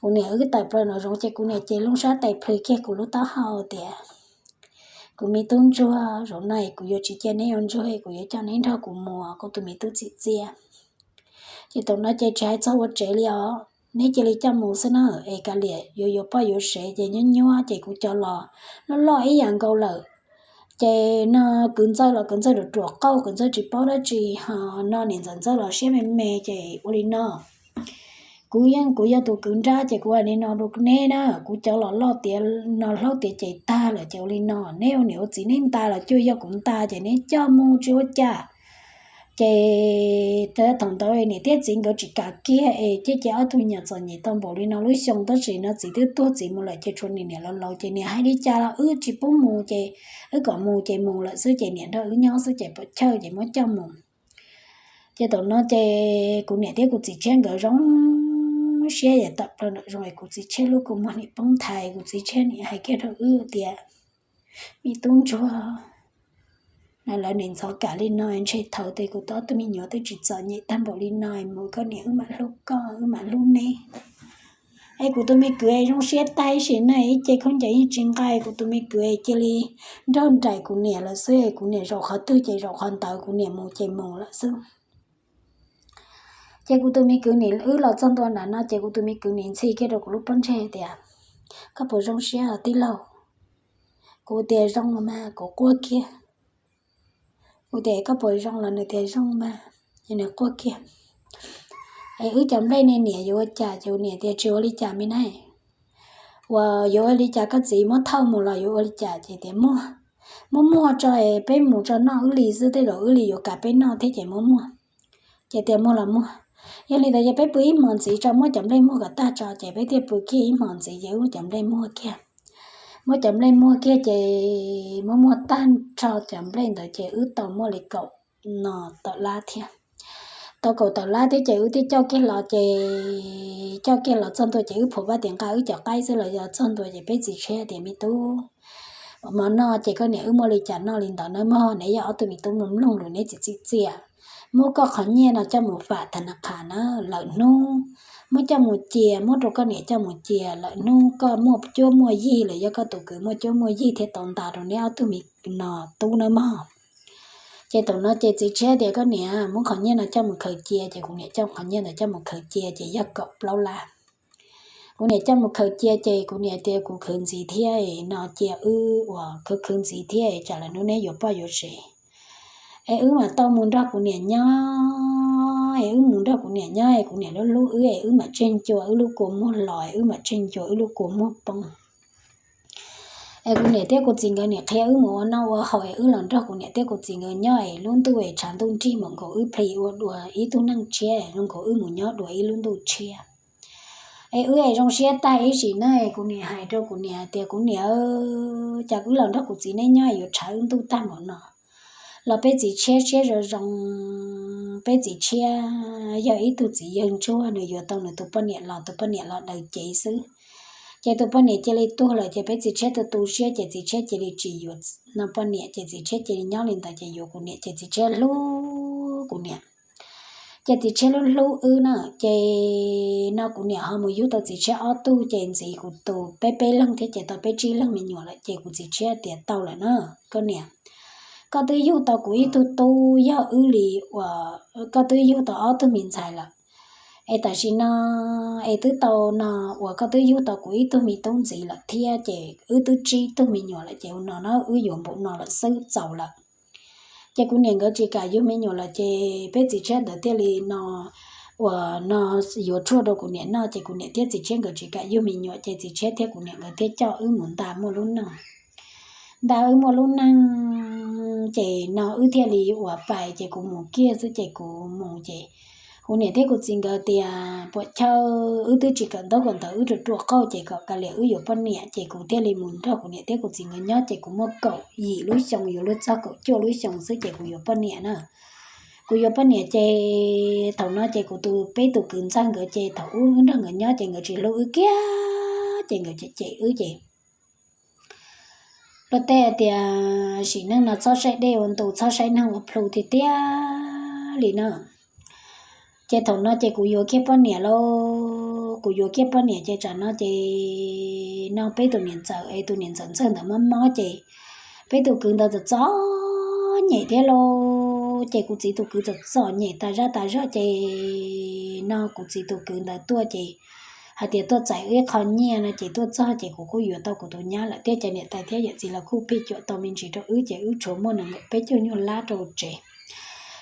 kuv niam wb tawm plaws nraum zoov ces kuv niam ces lub sab tais plhws kiag kuv lub taub hau tias, kuv me tub ntsuag, zaum no kuv yuav tsis cia neb ua ntsuag, kuv yuav coj neb nrog kuv mus, kuv tus me tub txim txiaj. Ces thaum no ces tsis hais txog ua tsev li os, neb cia li coj mus xwb na, es kav liam yuav yuav poj yuav sev ces nyuab nyuab ces kuv cov los loj loj ib yam nkaus lawm. Ces no kwv ntxawg los kwv ntxawg ruam ruam qauj, kwv ntxawg tsis paub dab tsi, ho no niam ntxawm ntxawg los siab me me ces ua li no, kuv yeej kuv yog tus kwv nrab ces kuv hais li no rau neb na, kuv cov los loj tiav no hlaub tiav ces tag lawm ces ua li no, neb ua niam ua txiv neb nta los cuaj yog kuv nta ces neb coj mus tsis ua cas. Ces thaum ntawd niam thiab txiv nkawd tsis kam kiag es ces ces ob tug me nyuam txom nyem tau npaum li no lub xyoo tab sis no txiv twb tuag txiv mus lawm ces tshuav niam niam laus laus ces niam hais li cas los wb tsis pub mus ces wb kom mus ces mus lawm xwb ces niam nrog wb nyob xwb ces puam chawj ces muab coj mus. Ces thaum no ces kuv niam thiab kuv txiv tshiab nkawd zoo siab yam tawm plaws nraum zoov es kuv txiv tshiab lub kua muag nim poob thaiv, kuv txiv tshiab nim hais kiag rau wb tias, me tub ntsuag, no lawv nim ntxhov kam li no ntshe thaum twg kuv ob tug me nyuam twb tsis txom nyem tag npaum li no mus koj niam wb mam hlub koj wb mam hlub neb. Es kuv tus me kwv zoo siab tag sim neej ib ce khaub ncaws yeej tsis nqa, kuv tus me kwv cia li nrog nraim kuv niam lawm xwb, kuv niam zaum qhov twg ces zaum qhov ntawd, kuv niam mus ces mus lawm xwb. Ces kuv tus me kwv nim wb los txog ntua nram no ces kuv tus me kwv nim ntxhi kiag rau kuv lub pob ntseg tias, koj puas zoo siab tij laug? Kuv tias zoo los mas kuv quaj kiag. Kuv tias koj puas zoo los nws tias zoo mas, ces nws quaj kiag. Es wb cov nplej ne niam yuav ua cas? Ces kuv niam tias tsis ua li cas me na, uas yuav ua li cas koj txiv muab thauj mus los yuav ua li cas? Ces tias muab, muab muag tso es peb mus tso noj wb li xwb, tej zaum wb li yuav kam peb noj thiab ces muab muag. Ces tias muag los muag, yog li ntawd ces peb pw ib hmos ntxiv tso, muab cov nplej muag kom tag tso ces peb thiaj pw kiag ib hmos ntxiv ces wb muab cov nplej muag kiag. Muab cov nplej muag kiag ces muab muag tag nrho cov nplej ntawd ces wb tau muaj li kaum no tawm lab thiab. Tau kaum tawm lab thiab ces wb thiaj coj kiag los ces, coj kiag los txog ntua ces wb phuam vaj tias nqa wb cov qaib xwb los yog txog ntua ces peb txiv tshiab tias me tub, mov noj ces koj niam wb muaj li cas noj li ntawd nawb mog, neb yog ob tug me tub mloog mloog lus neb txiv txiv txiaj. Muab koj qhov nyiaj no coj mus fam thas nas khas na, lawm hnub muab coj mus cia, muab rau koj niam coj mus cia, lawm hnub koj muaj cuab muaj yig los yog koj tus kwv muaj cuab muaj yig thiaj tau nta rau neb ob tug me no tub nawb mog. Ces thaum no ces txiv tshiab tias koj niam muab qhov nyiaj no coj mus khaws cia, ces kuv niam coj qhov nyiaj ntawd coj mus khaws cia ces yog kaum plaub lab. Kuv niam coj mus khaws cia ces kuv niam tias kuv khwv ntxiv thiab no cia wb ua khwv khwv ntxiv thiab tsam lawm hnub neb yuav poj yuav sev es wb mam tau mus nrog kuv niam nyob, es wb mus nrog kuv niam nyob es kuv niam lub hlub wb es wb mam tseg ncua wb lub kua muag los es wb mam tseg ncua wb lub kua muag poob. Es kuv niam thiab kuv txiv nkawd niam qhia wb mus ua noj ua haus es wb los nrog kuv niam thiab kuv txiv nkawd nyob es lub ntuj es tshav ntuj nrig mam nkaus wb plis ua dua ib tug neej tshiab zoo nkaus wb mus nyob dua ib lub ntuj tshiab. Es wb es zoo siab tag ib sim neej es kuv niam hais rau kuv niam tias kuv niam, cas wb los nrog kuv txiv neb nyob es yuav tshav wb ntuj tag npaum no. Los peb txiv tshiab siab zoo zoo, peb txiv tshiab yog ib tug txiv yawg ntsuag, nws yuav tau nws tus poj niam los tus poj niam los daws cev xwb. Ces tus poj niam cia li tuag lawm ces peb txiv tshiab tu tu siab ces txiv tshiab cia li tsis yuav no poj niam ces txiv tshiab cia li nyob li ntawd ces yuav kuv niam ces txiv tshiab hlub kuv niam. Ces txiv tshiab hlub hlub wb na ces no kuv niam ho mus yug tau txiv tshiab ob tug ces ntxiv kuv tus peb peb leeg thiab ces tau peb tsib leeg me nyuam lawm ces kuv txiv tshiab tias tau lawm na, koj niam, koj twb yug tau kuv ib tug tub yog wb li uas koj twb yug tau ob tug me ntxhais lawm. Es tam sim no es twb tau no uas koj twb yug tau kuv ib tug me tub ntxiv lawm thiab ces wb twb tsib tug me nyuam lawm ces ua no na wb yuav npaum no lawm xwb txaus lawm. Ces kuv niam nkawd tsis kam yug me nyuam lawm ces peb txiv tshiab ntawd thiaj li no uas no yuav tshuaj rau kuv niam noj ces kuv niam thiab txiv tshiab nkawd tsis kam yug me nyuam ces txiv tshiab thiab kuv niam nkawd thiaj coj wb mus nta muaj lub neej. Nta wb muaj lub neej ces no wb thiaj li uas pais ces kuv mus kiag xwb ces kuv mus ces kuv niam thiab kuv txiv nkawd tias puas chawj wb twb tsis kawm ntaub kawm ntawv wb rua rua qauj ces kom kav liam wb yuav poj niam ces kuv thiaj li mus nrog kuv niam thiab kuv txiv nkawd nyob ces kuv muaj kaum yim lub xyoo yuav luag txog kaum cuaj lub xyoo xwb ces kuv yuav poj niam na. Kuv yuav poj niam ces thaum no ces kuv tus peb tus kwv ntxawg nkawd ces thaum ub wb nrog nkawd nyob ces nkawd tsis hlub wb kiag ces nkawd cem cem wb ces luag tej tias sim neej no txhob saib dej ua ntu txhob saib neeg ua plhu tiag tiag li na. Ces thaum no ces kuv yuav kiag poj niam lauj, kuv yuav kiag poj niam ces tsam no ces no peb tus niam ntxawm es tus niam ntxawm ntxawg ntawd mob mob ces peb tus kwv ntawd txom txom nyem thiab lauj, ces kuv txiv tus kwv txom txom nyem tas zaj tas zog ces no kuv txiv tus kwv ntawd tuaj ces hais tias tuaj txais wb ib qho nyiaj no ces tuaj txog ces kuv kuj yuav tau kuv tus nyab lawm thiab cov niam tais thiab yawm txiv los kuj phij cuam tau me ntsis rau wb ces wb tshuav muaj nees nkaum peb caug nyuag lab rau tsev.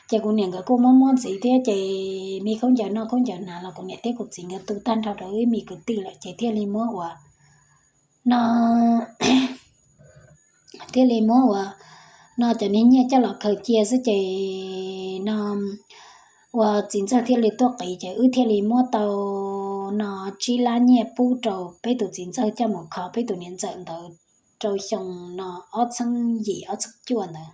Ces kuv niam nkawd kuj muab muab ntxiv thiab ces me khaub ncaws noj khaub ncaws hnav los kuv niam thiab kuv txiv nkawd tu tag nrho rau wb me kwv tij lawm ces thiaj li muab ua no thiaj li muab ua no cov niag nyiaj coj los khaws cia xwb ces no ua txiv ntxawg thiaj li tuaj qiv ces wb thiaj li muab tau no tsib lab nyiaj pub rau peb tus txiv ntxawg coj mus kho peb tus niam ntxawm ntawd rau xyoo no ob txheeb yim ob txheeb cuaj ntawd.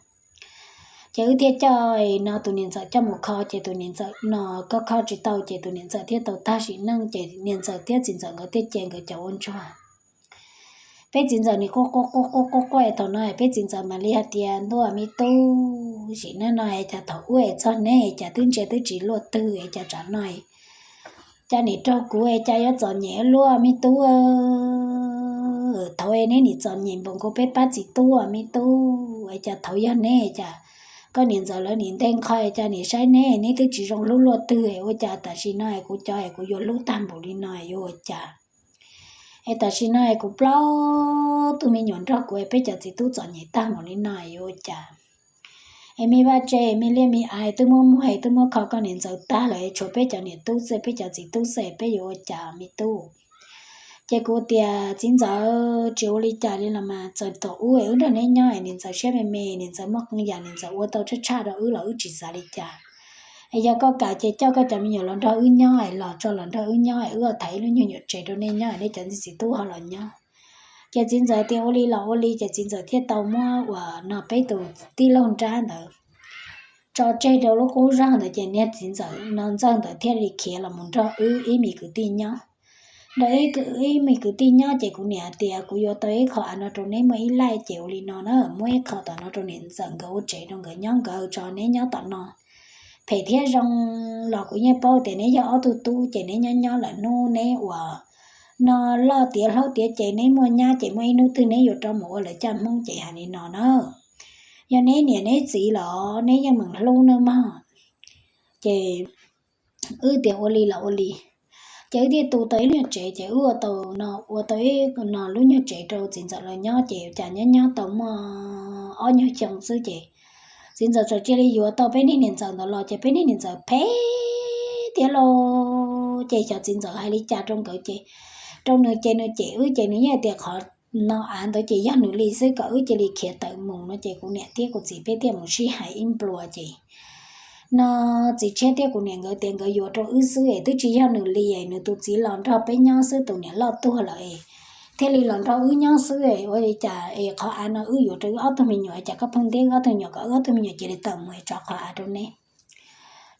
Ces wb thiaj coj no tus niam ntxawm coj mus kho ces tus niam ntxawm no kho kho tsis tau ces tus niam ntxawm thiaj tau tag sim neej ces niam ntxawm thiab txiv ntxawm nkawd thiaj cia nkawd cov ua ntsuag. Peb txiv ntxawm nim quaj quaj quaj quaj quaj quaj thaum no peb txiv ntxawm mam li hais tias ntuj me tub, sim neej no es cas thaum ub es txog neb es cas twb ntsia twb tsis luaj twg es cas tsam no cas nim raug kuv es cas yuav txom nyem luaj me tub. Thaum es neb nim txom nyem npaum nkaus peb pab txiv tub me tub es cas thaum yog neb es cas koj niam ntxawm lawv nim nteg nqho es cas nim saib neb neb twb tsis zoo hlub luaj twg es ua cas tam sim no es kuv cov es kuv yuav hlub tag npaum li no es yuav ua cas. Es tam sim no es kuv plaub tug me nyuam nrog kuv es peb cov txiv tub txom nyem tag npaum li no es yuav ua cas. Es me vaj tse me liaj me aiv twb muab muag es twb muab kho koj niam ntxawm tag lawm es tshuav peb cov niam tub xwb peb cov txiv tub xwb es peb yuav ua cas me tub. Ces kuv tias txiv ntxawm tsis ua li cas li los mas txawm thaum ub es wb nrog neb nyob es niam ntxawm siab me me niam ntxawm muaj qee yam niam ntxawm ua tau tshaj tshaj rau wb los wb tsis xav li cas. Es yog koj kam ces coj koj cov me nyuam los nrog wb nyob es los tso los nrog wb nyob es wb ua thaiv ib lub nyuag nyuam tsev rau nej nyob es nej cov txiv tub ho los nyob. Ces txiv ntxawm tias ua li los ua li ces txiv ntxawm thiaj tau muab uas no peb tus tij laug nrab ntawd tso tseg rau lub qub zog ntawd ces niag txiv ntxawm no ntxawg ntawd thiaj li khiav los mus nrog wb ib me kwv tij nyob. Nrog ib me kwv tij nyob ces kuv niam tias kuv yuav tau ib qho av no rau neb muaj ib laij ces ua li no na, muab ib qho tom no rau niam ntxawm nkawd ua tsev rau nkawd nyob, nkawd tso neb nyob tom no. Phem thiab zoo los kuv yeej paub tias neb yog ob tug tub ces neb nyob nyob lawm hnub neb uas no loj tiav hlaub tiav ces neb muaj nyab ces muaj ib hnub twg neb yuav rov mus ua lawv caj hmoob ces hais li no na. Yog neb niam neb txiv los neb yeej meem hlub nawb mog. Ces wb tias ua li los ua li. Ces wb thiaj tu tau ib lub nyuag tsev ces wb ua tau no ua tau ib no lub nyuag tsev rau txiv ntxawm los nyob ces cas nyob nyob tau muaj ob nyuag xyoo xwb ces txiv ntxawm txawm cia li yuav tau peb niag niam ntxawm ntawd los ces peb niag niam ntxawm phem thiab lauj. Ces xyov txiv ntxawm hais li cas rau nkawd ces rau nws ces nws cem wb ces nws yeej tias qhov no av ntawd ces yog nws li xwb kom wb cia li khiav tawm mus no ces kuv niam thiab kuv txiv peb thiaj mus sib hais ib nplua ces no txiv tshiab thiab kuv niam nkawd tias nkawd yuav rau wb xwb es twb tsis yog nws li es nws tus txiv los nrog peb nyob xwb, tus niam loj tuag lawm es thiaj li los nrog wb nyob xwb es ua li cas es qhov av no wb yuav rau wb ob tug me nyuam es cas koj pheej ntiab wb ob tug me nyuam kom wb ob tug me nyuam cia li tawm mus es tso qhov av rau neb.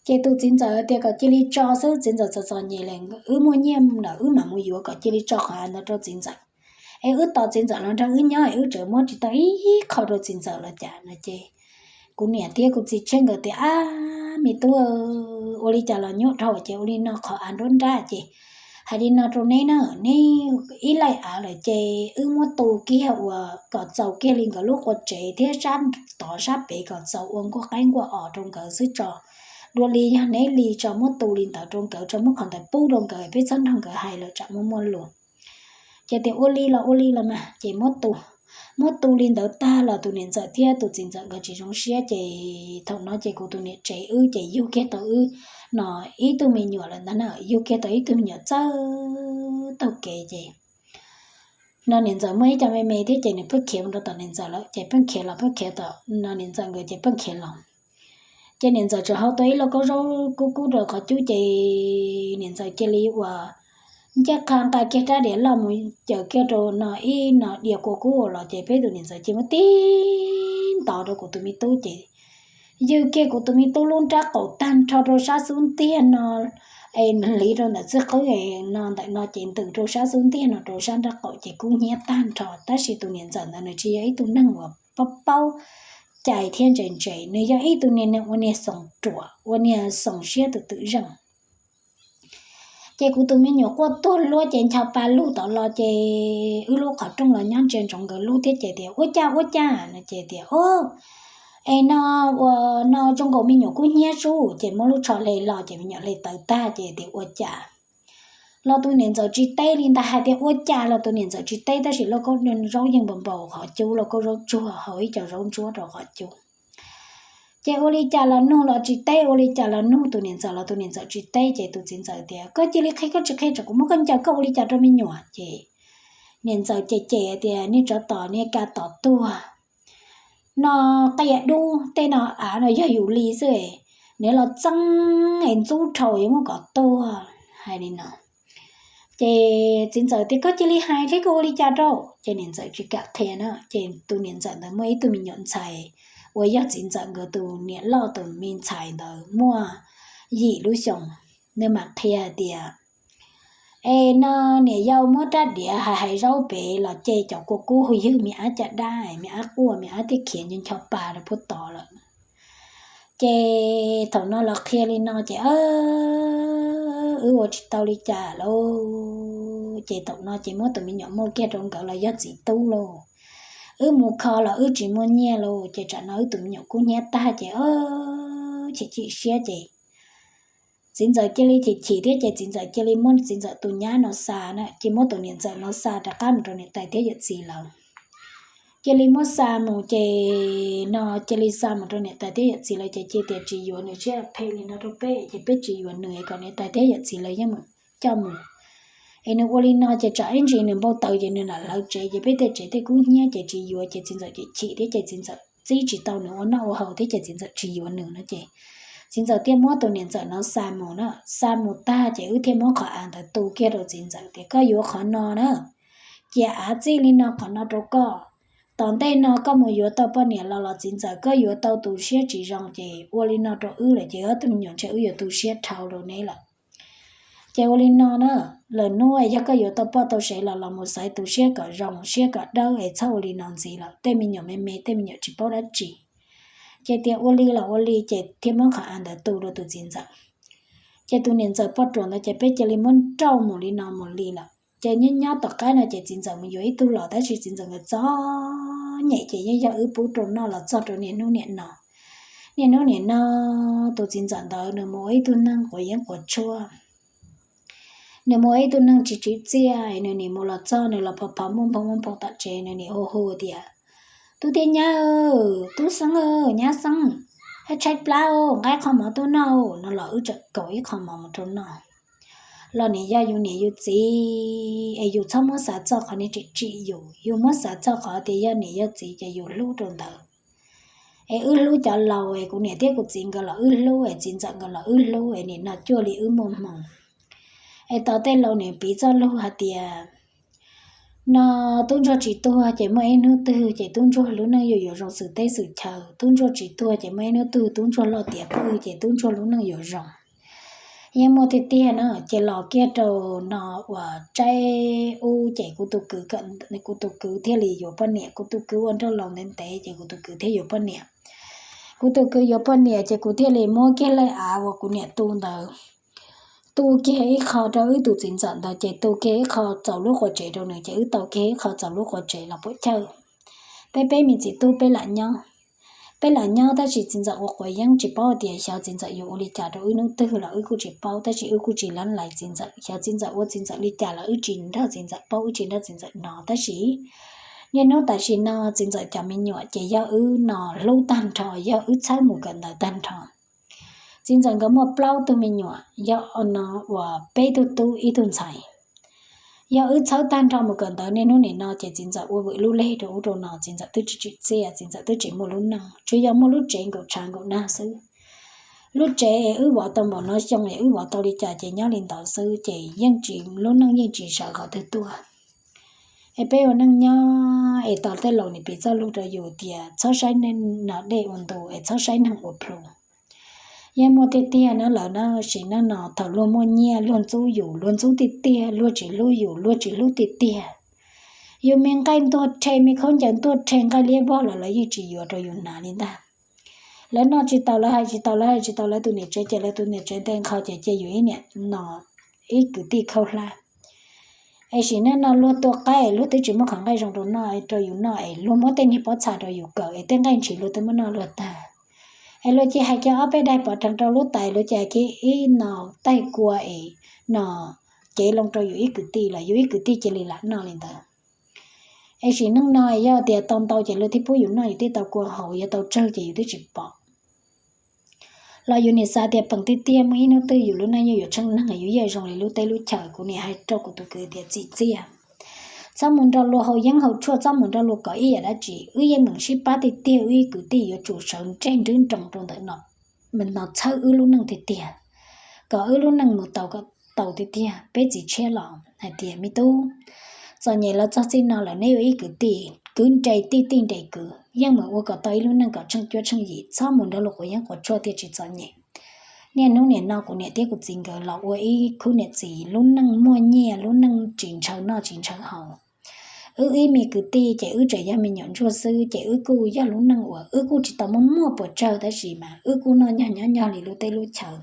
Ces tus txiv ntxawm tias kom cia li tso xwb, txiv ntxawm txom txom nyem li, wb muaj nyiaj ntawm wb mam mus yuav, kom cia li tso qhov av ntawd rau txiv ntxawm es wb tos txiv ntxawm los nrog wb nyob es wb tseem muab tsis tau ib qho rau txiv ntxawm los cas no ces kuv niam thiab kuv txiv tshiab nkawd tias ab me tub, ua li cas los nyuaj dhau ces ua li no qhov av nruab nrab ces hais li no rau neb na, neb ib laij av lawm ces wb muab tu kiag uas kom txaus kiag li nkawd lub qua tsev thiab sab tod sab pem kom txaus ua nkuaj qaib nkuaj os rau nkawd xwb tso. Dua li yog neb li tso muab tu li ntawd rau nkawd tso, muab qhov ntawd pub rau nkawd peb txhob nrog nkawd hais lawm tsam muaj muaj luag. Ces tias ua li los ua li los mas ces muab tu, muab tu li ntawd tag los tus niam ntxawm thiab tus txiv ntxawm nkawd tsis zoo siab ces thaum no ces kuv tus niam tsev wb ces yug kiag tau wb no ib tug me nyuam lawm ntag na, yug kiag tau ib tug me nyuam txawj taug kev ces no niam ntxawm muaj ib co me me thiab ces nws pheej khiav mus rau tom niam ntxawm lawm ces pheej khiav los pheej khiav tom no niam ntxawm nkawd ces pheej khiav los. Ces niam ntxawm tseem hau tau ib lauj kaub zaub kub kub rau qhov cub ces niam ntxawm cia li uas ncaj qha nqa kiag rab diav loj mus caws kiag rau no ib no diav kua kub los ces peb tus niam ntxawm cia li muab tib ntov rau kuv tus me tub ces ywg kiag kuv tus me tub lub nrab qaum tag nrho rau sab xub ntiag no es hliv rau ntawm txij qwb no ntawm no ces ntws rau sab xub ntiag no rau sab nrab qaum ces kub hnyiab tag nrho. Tab sis tus niam ntxawm ntawd nws tsis yog ib tug neeg uas paub paub cai thiab ntse ntse, nws yog ib tug niag neeg ua niag xoom ruam ua niag xoom siab twm twm zeej. Ces kuv tus me nyuam quaj tuag luab ces ncho pa lug tom los ces wb lub qhov rooj los nyob ntsia ntsoov nkawd lub thiab ces tias ua cas ua cas no ces tias o es no ua no zoo nkaus me nyuam kub hnyiab sub ces muab lub tsho hle los ces me nyuam hle tawv tag ces tias ua cas los tus niam ntxawm tsis teb li ntag, hais tias ua cas los tus niam ntxawm tsis teb tab sis lauj kaub zaub yeej npau npau qhov cub, lauj kaub zaub tsuag hau ib co zaub ntsuab rau qhov cub. Ces ua li cas los nug los tsis teb, ua li cas los nug tus niam ntxawm los tus niam ntxawm tsis teb ces tus txiv ntxawm tias koj cia li qhia, koj tsis qhia tsam kuv muab koj ncaws, koj ua li cas rau me nyuam. Ces niam ntxawm cem cem tias niag tsov tom niag ka tom tuag no, qias dub tej no av no yog yus li xwb, nws los txeeb es ntxub dhau yuav muab kom tuag hais li no. Ces txiv ntxawm tias koj cia li hais thiab koj ua li cas rau, ces niam ntxawm tsis kam qhia na. Ces tus niam ntxawm ntawd muaj ib tug me nyuam ntxhais uas yog txiv ntxawm nkawd tus niam loj tus me ntxhais ntawd muaj yim lub xyoos, nws mam qhia hais tias es no niam yau muab rab diav hais hais zaub pem los ces cov kua kub hu ywg me ab caj dab, me ab quaj, me ab thiaj khiav ncho ncho pa rau puag tod lawm. Ces thaum no los qhia li no ces wb ua tsis tau li cas lauj. Ces thaum no ces muab tus me nyuam muaj kiag rau nkawd los yog txiv tub lauj. Wb mus kho los wb tsis muaj nyiaj lauj, ces tsam no wb tus me nyuam kub hnyiab tag ces chim chim siab ces txiv ntxawm cia li chim chim thiab ces txiv ntxawm cia li muab txiv ntxawm tus nyab no xa na, ces muab tus niam ntxawm no xa rov qab mus rau niam tais thiab yawm txiv lawv. Cia li muab xa mus ces no cia li xa mus rau niam tais thiab yawm txiv lawv ces cia tias tsis yuav nws, siab phem li no rau peb ces peb tsis yuav nws, kom niam tais thiab yawm txiv lawv yeej mus coj mus. Es nws ua li no ces tsam ib ntsis nws npau taws ces nws lam hlawv tsev ces peb tej tsev tej kub hnyiab ces tsis yuav ces txiv ntxawm chim chim thiab ces txiv ntxawm txib tsis tau nws ua noj ua haus thiab ces txiv ntxawm tsis yuav nws no ces txiv ntxawm thiaj muab tus niam ntxawm no xa mus na. Xa mus tag ces wb thiaj muab qhov av ntawd tu kiag rau txiv ntxawm tias koj yuav qhov no na, cia av txij li no qhov no rau koj, tom ntej no koj mus yuav tau poj niam los los txiv ntxawm koj yuav tau tus siab tsis zoo ces ua li no rau wb lawm ces ob tug me nyuam ntshe wb yuav tu siab dhau rau neb lawm. Ces ua li no na, lwm hnub yog koj yuav tau poj tau sev los los mus xaiv tus siab kom zoo siab kom dawb es txhob ua li no ntxiv lawm, tej me nyuam me me tej me nyuam tsis paub dab tsi. Ces tias ua li los ua li ces thiaj muab qhov av ntawd tu rau tus txiv ntxawm. Ces tus niam ntxawm poj ruam ntawd ces peb cia li muab nrauj mus li no mus li lawm. Ces nyob nyob tom qab no ces txiv ntxawm mus yuav ib tug los tab sis txiv ntxawm nkawd txom nyem ces yeej yog wb pub rau noj los txog rau niaj hnub niam no. Niaj hnub niam no tus txiv ntxawm ntawd nws mus ua ib tug neeg quav yeeb quav tshuaj. Nws mus ua ib tug neeg tsis tswv txiaj, nws nim mus los txog nws los phov phov muaj nphoo muaj nphoo tom tsev, nws nim hu hu tias, Tub thiab nyab, tub xeeb, nyab xeeb, tshaib plab, nqa qho mov tuaj noj. No los wb txawm kaus ib qho mov mus rau noj. Los nim yog yus niam yus txiv es yus txhob muab xav txog qhov niag tsim tsim yus, yus muab xav txog qhov tias yog niam yog txiv ces yus hlub rau ntawd. Es wb hlub cov laus es kuv niam thiab kuv txiv nkawd los wb hlub es txiv ntxawm nkawd los wb hlub es nim no cuag li wb muaj hmoo. Es tos tej laus nim piv txoj lug hais tias no tub ntsuag tsis tuag ces muaj ib hnub twg ces tub ntsuag lub neej yuav yuav zoo xwm teb xwm chaw, tub ntsuag tsis tuag ces muaj ib hnub twg tub ntsuag loj tiav pw ces tub ntsuag lub neej yuav zoo. Yeej muaj tiag tiag na, ces los kiag rau no uas tsaib ub ces kuv tus kwv, kuv tus kwv thiaj li yuav poj niam, kuv tus kwv ua nroj laus ntev ntev ces kuv tus kwv thiaj yuav poj niam. Kuv tus kwv yuav poj niam ces kuv thiaj li muab kiag lej av uas kuv niam tu ntawd tu kiag ib qho rau wb tus txiv ntxawm ntawd ces tu kiag ib qho txaus lub quav tsev rau nws ces wb tau kiag ib qho txaus lub quav tsev los puam chawj. Peb peb me txiv tub peb lam nyob. Peb lam nyob tab sis txiv ntxawm ua quav yeeb tsis paub tias xyov txiv ntxawm yuav ua li cas rau wb hnub twg los wb kuj tsis paub tab sis wb kuj tsis lab lais txiv ntxawm, xyov txiv ntxawm ua txiv ntxawm li cas los wb tsis nrog txiv ntxawm paub wb tsis nrog txiv ntxawm hnov tab sis niaj hnub tam sim no txiv ntxawm cov me nyuam ces yog wb no hlub tag nrho, yog wb txhawb mus kawm ntawv tag nrho. Txiv ntxawm nkawd muaj plaub tug me nyuam, yog no uas peb tug tub ib tug ntxhais. Yog wb txhawb tag nrho mus kawm ntawv niaj hnub nim no ces txiv ntxawm ua vwm lub leg rau ub rau no, txiv ntxawm twb tsis tsim txiaj, txiv ntxawm twb tsis muaj lub neej, tsuas yog muaj lub tsev nkaum tshav nkaum nag xwb. Lub tsev es wb vov tau npaum no xyoo es wb vov tau li cas ces nyob li ntawd xwb ces yeej tsis, lub neej yeej tsis sawv qhov twg tuaj. Es peb ua neej nyob es tos tej laus nim piv txoj lug rau yus tias txhob saib neeg no dej ua ntu es txhob saib neeg ua plhu. Yeej muaj tiag tiag na lawm na, sim neej no thaum luag muaj nyiaj luag ntxub yus, luag ntxub tiag tiag, luag tsis hlub yus, luag tsis hlub tiag tiag. Yus me nqaij ntuag rhe, me khaub ncaws ntuag rhe, nqaij liab vog los lawv yeej tsis yuav rau yus hnav li ntag. Lawv noj tsis tau, lawv hais tsis tau, lawv hais tsis tau lawv tus niam tsev ces lawv tus niam tsev nte nqho ces cia yus ib niam no ib kwv tij khaub hlab. Es sim neej no luag tua qaib luag twb tsis muaj qhov nqaij zoo rau noj rau yus noj es luag muab tej niag pob txha rau yus kawm es tej nqaij ntshis luag twb muab noj luag tag. Es luag cia hais kiag ob peb daim pov rhees rau lub tais, luag cia hais kiag ib no taig kua es no cev loo rau yus ib kwv tij los yus ib kwv tij cia li lam noj li ntawd. Es sim neej no yog tias tau ntau ces luag thiaj pub yus noj, yus thiaj tau kua haus, yog tau tsawg ces yus twb tsis pom. Los yus nim xav tias peem tiag tiag muaj ib hnub twg yus lub neej yeej yuav tsheej neeg, yus yeej zoo li lub teb lub chaw. Kuv nim hais rau kuv tus kwv tias txim txiaj, txhob mus nrog luag haus yeeb haus tshuaj, txhob mus nrog luag kov ib yam dab tsi. Wb yeej meem sib pab tiag tiag, wb ib kwv tij yuav tsum sawv ntseg nrub nroos rau ntawm no, no txhawb wb lub neej tiag tiag, kom wb lub neej mus tau kom tau tiag tiag. Peb txiv tshiab los hais tias me tub, txom nyem los txog txij no lawm neb ua ib kwv tij, kwv nres tij, tij nres kwv, yeej meem ua kom tau ib lub neej kom tsheej cuab tsheej yim, txhob mus nrog luag quav yeeb quav tshuaj thiaj tsis txom nyem. Niaj hnub nim no kuv niam thiab kuv txiv nkawd los ua ib khub niam txiv, lub neej muaj nyiaj, lub neej tsis ntshaw noj tsis ntshaw haus. Wb ib me kwv tij ces wb tseem yog me nyuam ntsuag xwb ces wb kuj yog lub neej uas wb kuj tsis tau muaj muaj puas tsawg tab sis mas wb kuj noj nyog nyob nyog li lub teb lub chaw.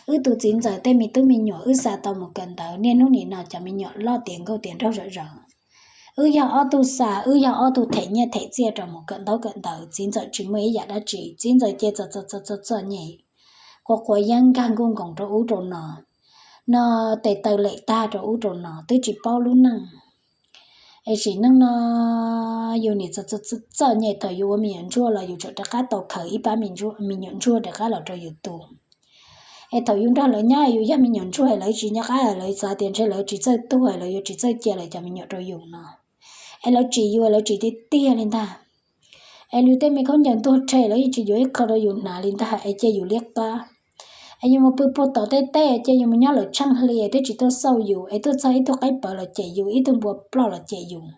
Wb tus txiv ntxawm tej me tub me nyuam wb xa tau mus kawm ntawv, niaj hnub nim no cov me nyuam loj tiav nkauj tiav nraug zom zaws. Wb yog ob tug xa, wb yog ob tug them nyiaj them txiaj rau mus kawm ntaub kawm ntawv, txiv ntxawm tsis muaj ib yam dab tsi, txiv ntxawm ces txom txom txom txom nyem, quav quav yeeb nkag nkuj nkoos rau ub rau no, no tes taw lem tag rau ub rau no twb tsis paub lub neej. Es sim neej no yus nim txom txom nyem, thaum yus ua me nyuam ntsuag los yus tseem rov qab tau khaws ib pab me nyuam ntsuag rov qab los rau yus tu. Es thaum yus nrog lawv nyob yus yog me nyuam ntsuag lawv tsis nco qab, lawv xav tias ntshe lawv tsis txawj tuag lawv yuav tsis txawj cia lawv cov me nyuam rau yus no. Es lawv tsim yus lawv tsim tiag tiag li ntag. Es lawv tej me khaub ncaws ntuag rhe lawv yeej tsis yuav ib qho rau yus hnav li ntag es cia yus liab qab. Es yus mus pw puag tom tej teb cia yus mus nyob lawm tsheej hli es twb tsis tuaj xauj yus, es tuaj txog ib tug qaib pawv los cem yus, ib tug npua ploj los cem yus.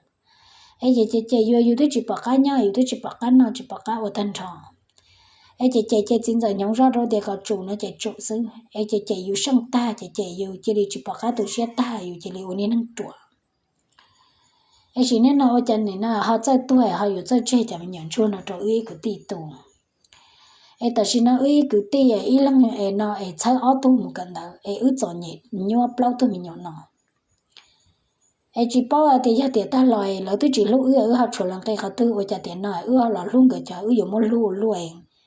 Es ces ces ces yus, yus twb tsis pom qab nyob, yus twb tsis pom qab noj, tsis pom qab ua tag nrho. Es ces ces ces txiv ntxawm hnyoob zoj rau tias kom tsum no ces tsum xwb. Es ces ces yus seej tag ces ces yus cia li tsis pom qab tu siab tag, yus cia li ua niag neeg ruam. Es sim neej no ua cas nim no ho txawj tuag ho yuav txawj tseg cov me nyuam ntsuag no rau wb ib kwv tij tu. Es tam sim no wb ib kwv tij ib leeg es no es txhawb ob tug mus kawm ntawv es wb txom nyem nyuaj plaub tug me nyuam no. Es tsis paub hais tias yog tiam tag los lawv twb tsis hlub wb, wb ho tshuav lawv nqi qhov twg, ua cas tiam no wb ho los hlub nkawd cov, wb yuav muab hlub ua luaj.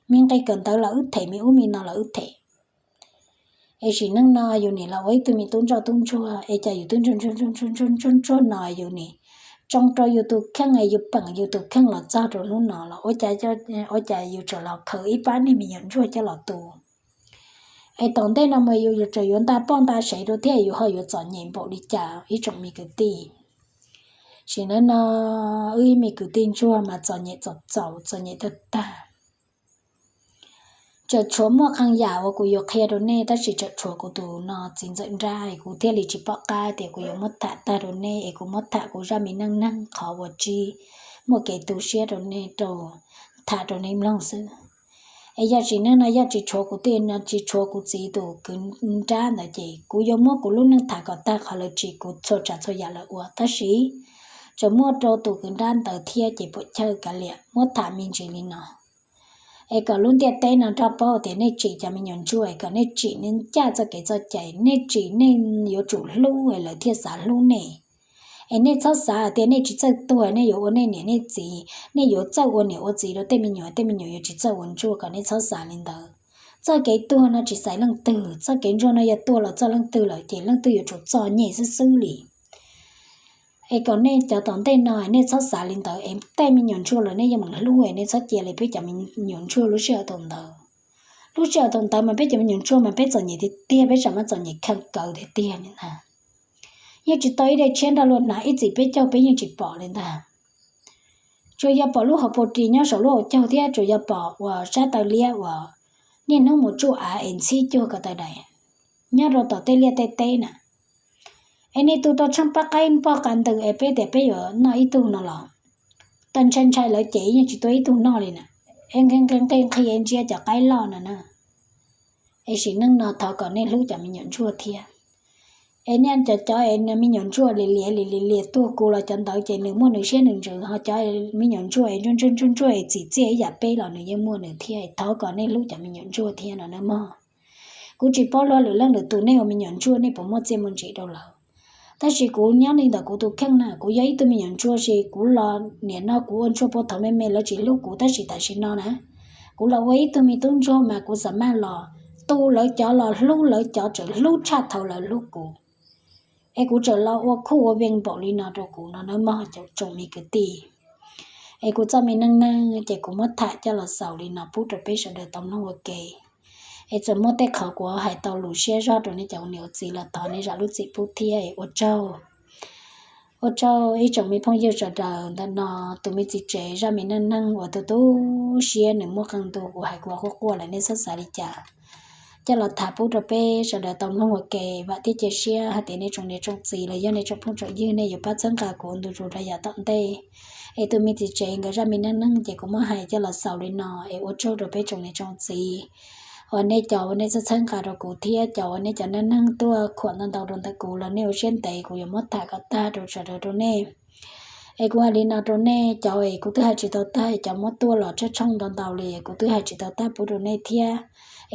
Me nqi kawm ntawv los wb them, me ub me no los wb them. Es sim neej no yus nim los ua ib tug me tub ntsoj tub ntsuag es cas yus twb ntsuag ntsuag ntsuag ntsuag no yus nim tsoo rau yus tus kheej es yus peem yus tus kheej los txog rau hnub no los ua cas, ua cas yus tseem los khaws ib pab niag me nyuam ntsuag coj los tu. Es tom ntej no mas yus tseem yuav nta poj nta sev rau thiab yus ho yuav txom nyem npaum li cas ib tsoom me kwv tij. Sim neej no wb ib me kwv tij ntsuag mas txom nyem txom txaus, txom nyem tag tag. Tseem tshuav muaj qee yam uas kuv yuav qhia rau nej tab sis tseem tshuav kuv tus no txiv ntxawm nrab es kuv thiaj li tsis pom qab tias kuv yuav muab tham tag rau nej es kuv muab tham kuv zaj me neej neeg qhov uas tsis muaj kev tu siab rau nej, rau, tham rau nej mloog xwb. Es yog sim neej no yog tsis tshuav kuv tij no tsis tshuav kuv txiv tus kwv nrab ntawd ces kuv yuav muab kuv lub neej tham kom tag qhov lawv tsim kuv txhua tsav txhua yam lawv ua, tab sis tseem muaj rau tus kwv nrab ntawd thiab ces puam chawj kav liam muab tham me ntsis li no. Es kom lub ntiaj teb no nrog paub tias nej tsim cov me nyuam ntsuag es kom nej tsim nej ncaj txoj kev txoj cai, nej tsim nej yuav tsum hlub es lawv thiaj xav hlub nej. Es nej txhob xav tias nej tsis txawj tuag nej yuav ua nej niam nej txiv, nej yuav txawj ua niam ua txiv rau tej me nyuam, tej me nyuam yuav tsis txawj ua ntsuag, kom nej txhob xav li ntawd. Txoj kev tuag no tsis xaiv leej twg, txoj kev ntsuag no yog tuag los txog leej twg lawm ces leej twg yuav tsum txom nyem xwb xwb li. Es kom nej cov tom ntej no nej txhob xav li ntawd es tej me nyuam ntsuag los nej yeej meem hlub es nej txhob cia li peb cov me nyuam ntsuag lub sij hawm thaum ntawd. Lub sij hawm thaum ntawd mas peb cov me nyuam ntsuag mas peb txom nyem tiag tiag, peb tsam mas txom nyem khaws kawv tiag tiag li ntag. Yeej tsis tau ib daim tshiab nrog luag hnav, ib txwm peb caug peb yeej tsis pom li ntag. Tsuas yog pom lub hauv paus ris nyob saum lub hauv caug thiab tsuas yog pom uas sab taw liab uas niaj hnub mus tsuj av es ntxhib cuag ko taw dais nyob rau tom tej liaj tej teb na. Es nej tu tau tsheej pab qaib pog qa ntws es peb tias peb yuav noj ib tug no los tau ntshai ntshai lawv ces yeej tsis tua ib tug noj li na. Es nqi nqi nqi es ntsia cov qaib loj no na. Es sim neej no thov kom nej hlub cov me nyuam ntsuag thiab. Es nej cov cov es me nyuam ntsuag li liam li liam liam tuag kuv los cov ntawd ces nws muaj nws siab nws ntsws, ho cov me nyuam ntsuag es ntsuag ntsuag ntsuag ntsuag es txim txiaj ib yam peb los nws yeej muaj nws thiab. Thov kom nej hlub cov me nyuam ntsuag thiab no nawb mog. Kuv tsis paub luag lwm leej lwm tus nej ua me nyuam ntsuag nej puas muaj txiaj muaj ntsim rau lawv, tab sis kuv nyob li ntawm kuv tus kheej na, kuv yog ib tug me nyuam ntsuag ces kuv los nim no kuv ua ntsuag puag thaum me me lawv tsis hlub kuv, tab sis tam sim no na kuv los ua ib tug me tub ntsuag mas kuv xav maj los tu lawv cov los hlub lawv cov tseem hlub tshaj thaum lawv hlub kuv. Es kuv tseem los ua khuj ua vee npaum li no rau kuv no nawb mog cov tsoom me kwv tij. Es kuv txoj me neej neeg ces kuv muab tham coj los xaus li no pub rau peb sawv daws tau mloog ua ke. Es txawm muaj tej qhov kuv hais tau lus siab zog rau nej cov ua niam ua txiv los thov nej zam lub txim pub thiab es ua tsaug. Ua tsaug ib tsoom me phooj ywg sawv daws. Ntawm no tus me txiv tsev zaj me neej neeg uas tu tu siab nws muaj qee ntu kuv hais kuv quaj quaj lawm nej txhob xav li cas. Coj los tham pub rau peb sawv daws tau mloog ua ke, vam thiab cia siab hais tias nej tsoom niam tsoom txiv los yog nej tsoom phooj tsoom ywg nej yuav pab txhawb nqa kuv ua ntu zus rau yav tom ntej. Es tus me txiv tsev nkawd zaj me neej neeg ces kuv muab hais coj los xaus li no es ua tsaug rau peb tsoom niam tsoom txiv uas nej cov uas nej txhawb txhawb nqa rau kuv thiab cov uas nej cov neej neeg tuaj khuam ntau ntau rau ntawm kuv los nej ua siab ntev kuv yuav muab tham kom tag rau sawv daws rau nej. Es kuv hais li no rau nej cov es kuv twb hais tsis tau tag, cov muab tuaj los tshooj ntau ntau li kuv twb hais tsis tau tag pub rau nej thiab.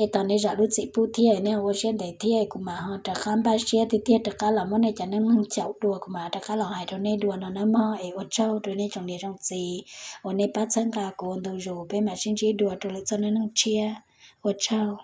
Es thov nej zam lub txim pub thiab nej ua siab ntev thiab kuv mam ho rov qab npaj siab tiag tiag rov qab los muab nej cov neej neeg caum dua kuv mam rov qab los hais rau nej dua no nawb mog. Es ua tsaug rau nej tsoom niam tsoom txiv uas nej pab txhawb nqa kuv ua ntu zus, peb mam sib ntsib dua rau lwm txoj neej neeg tshiab. Ua tsaug.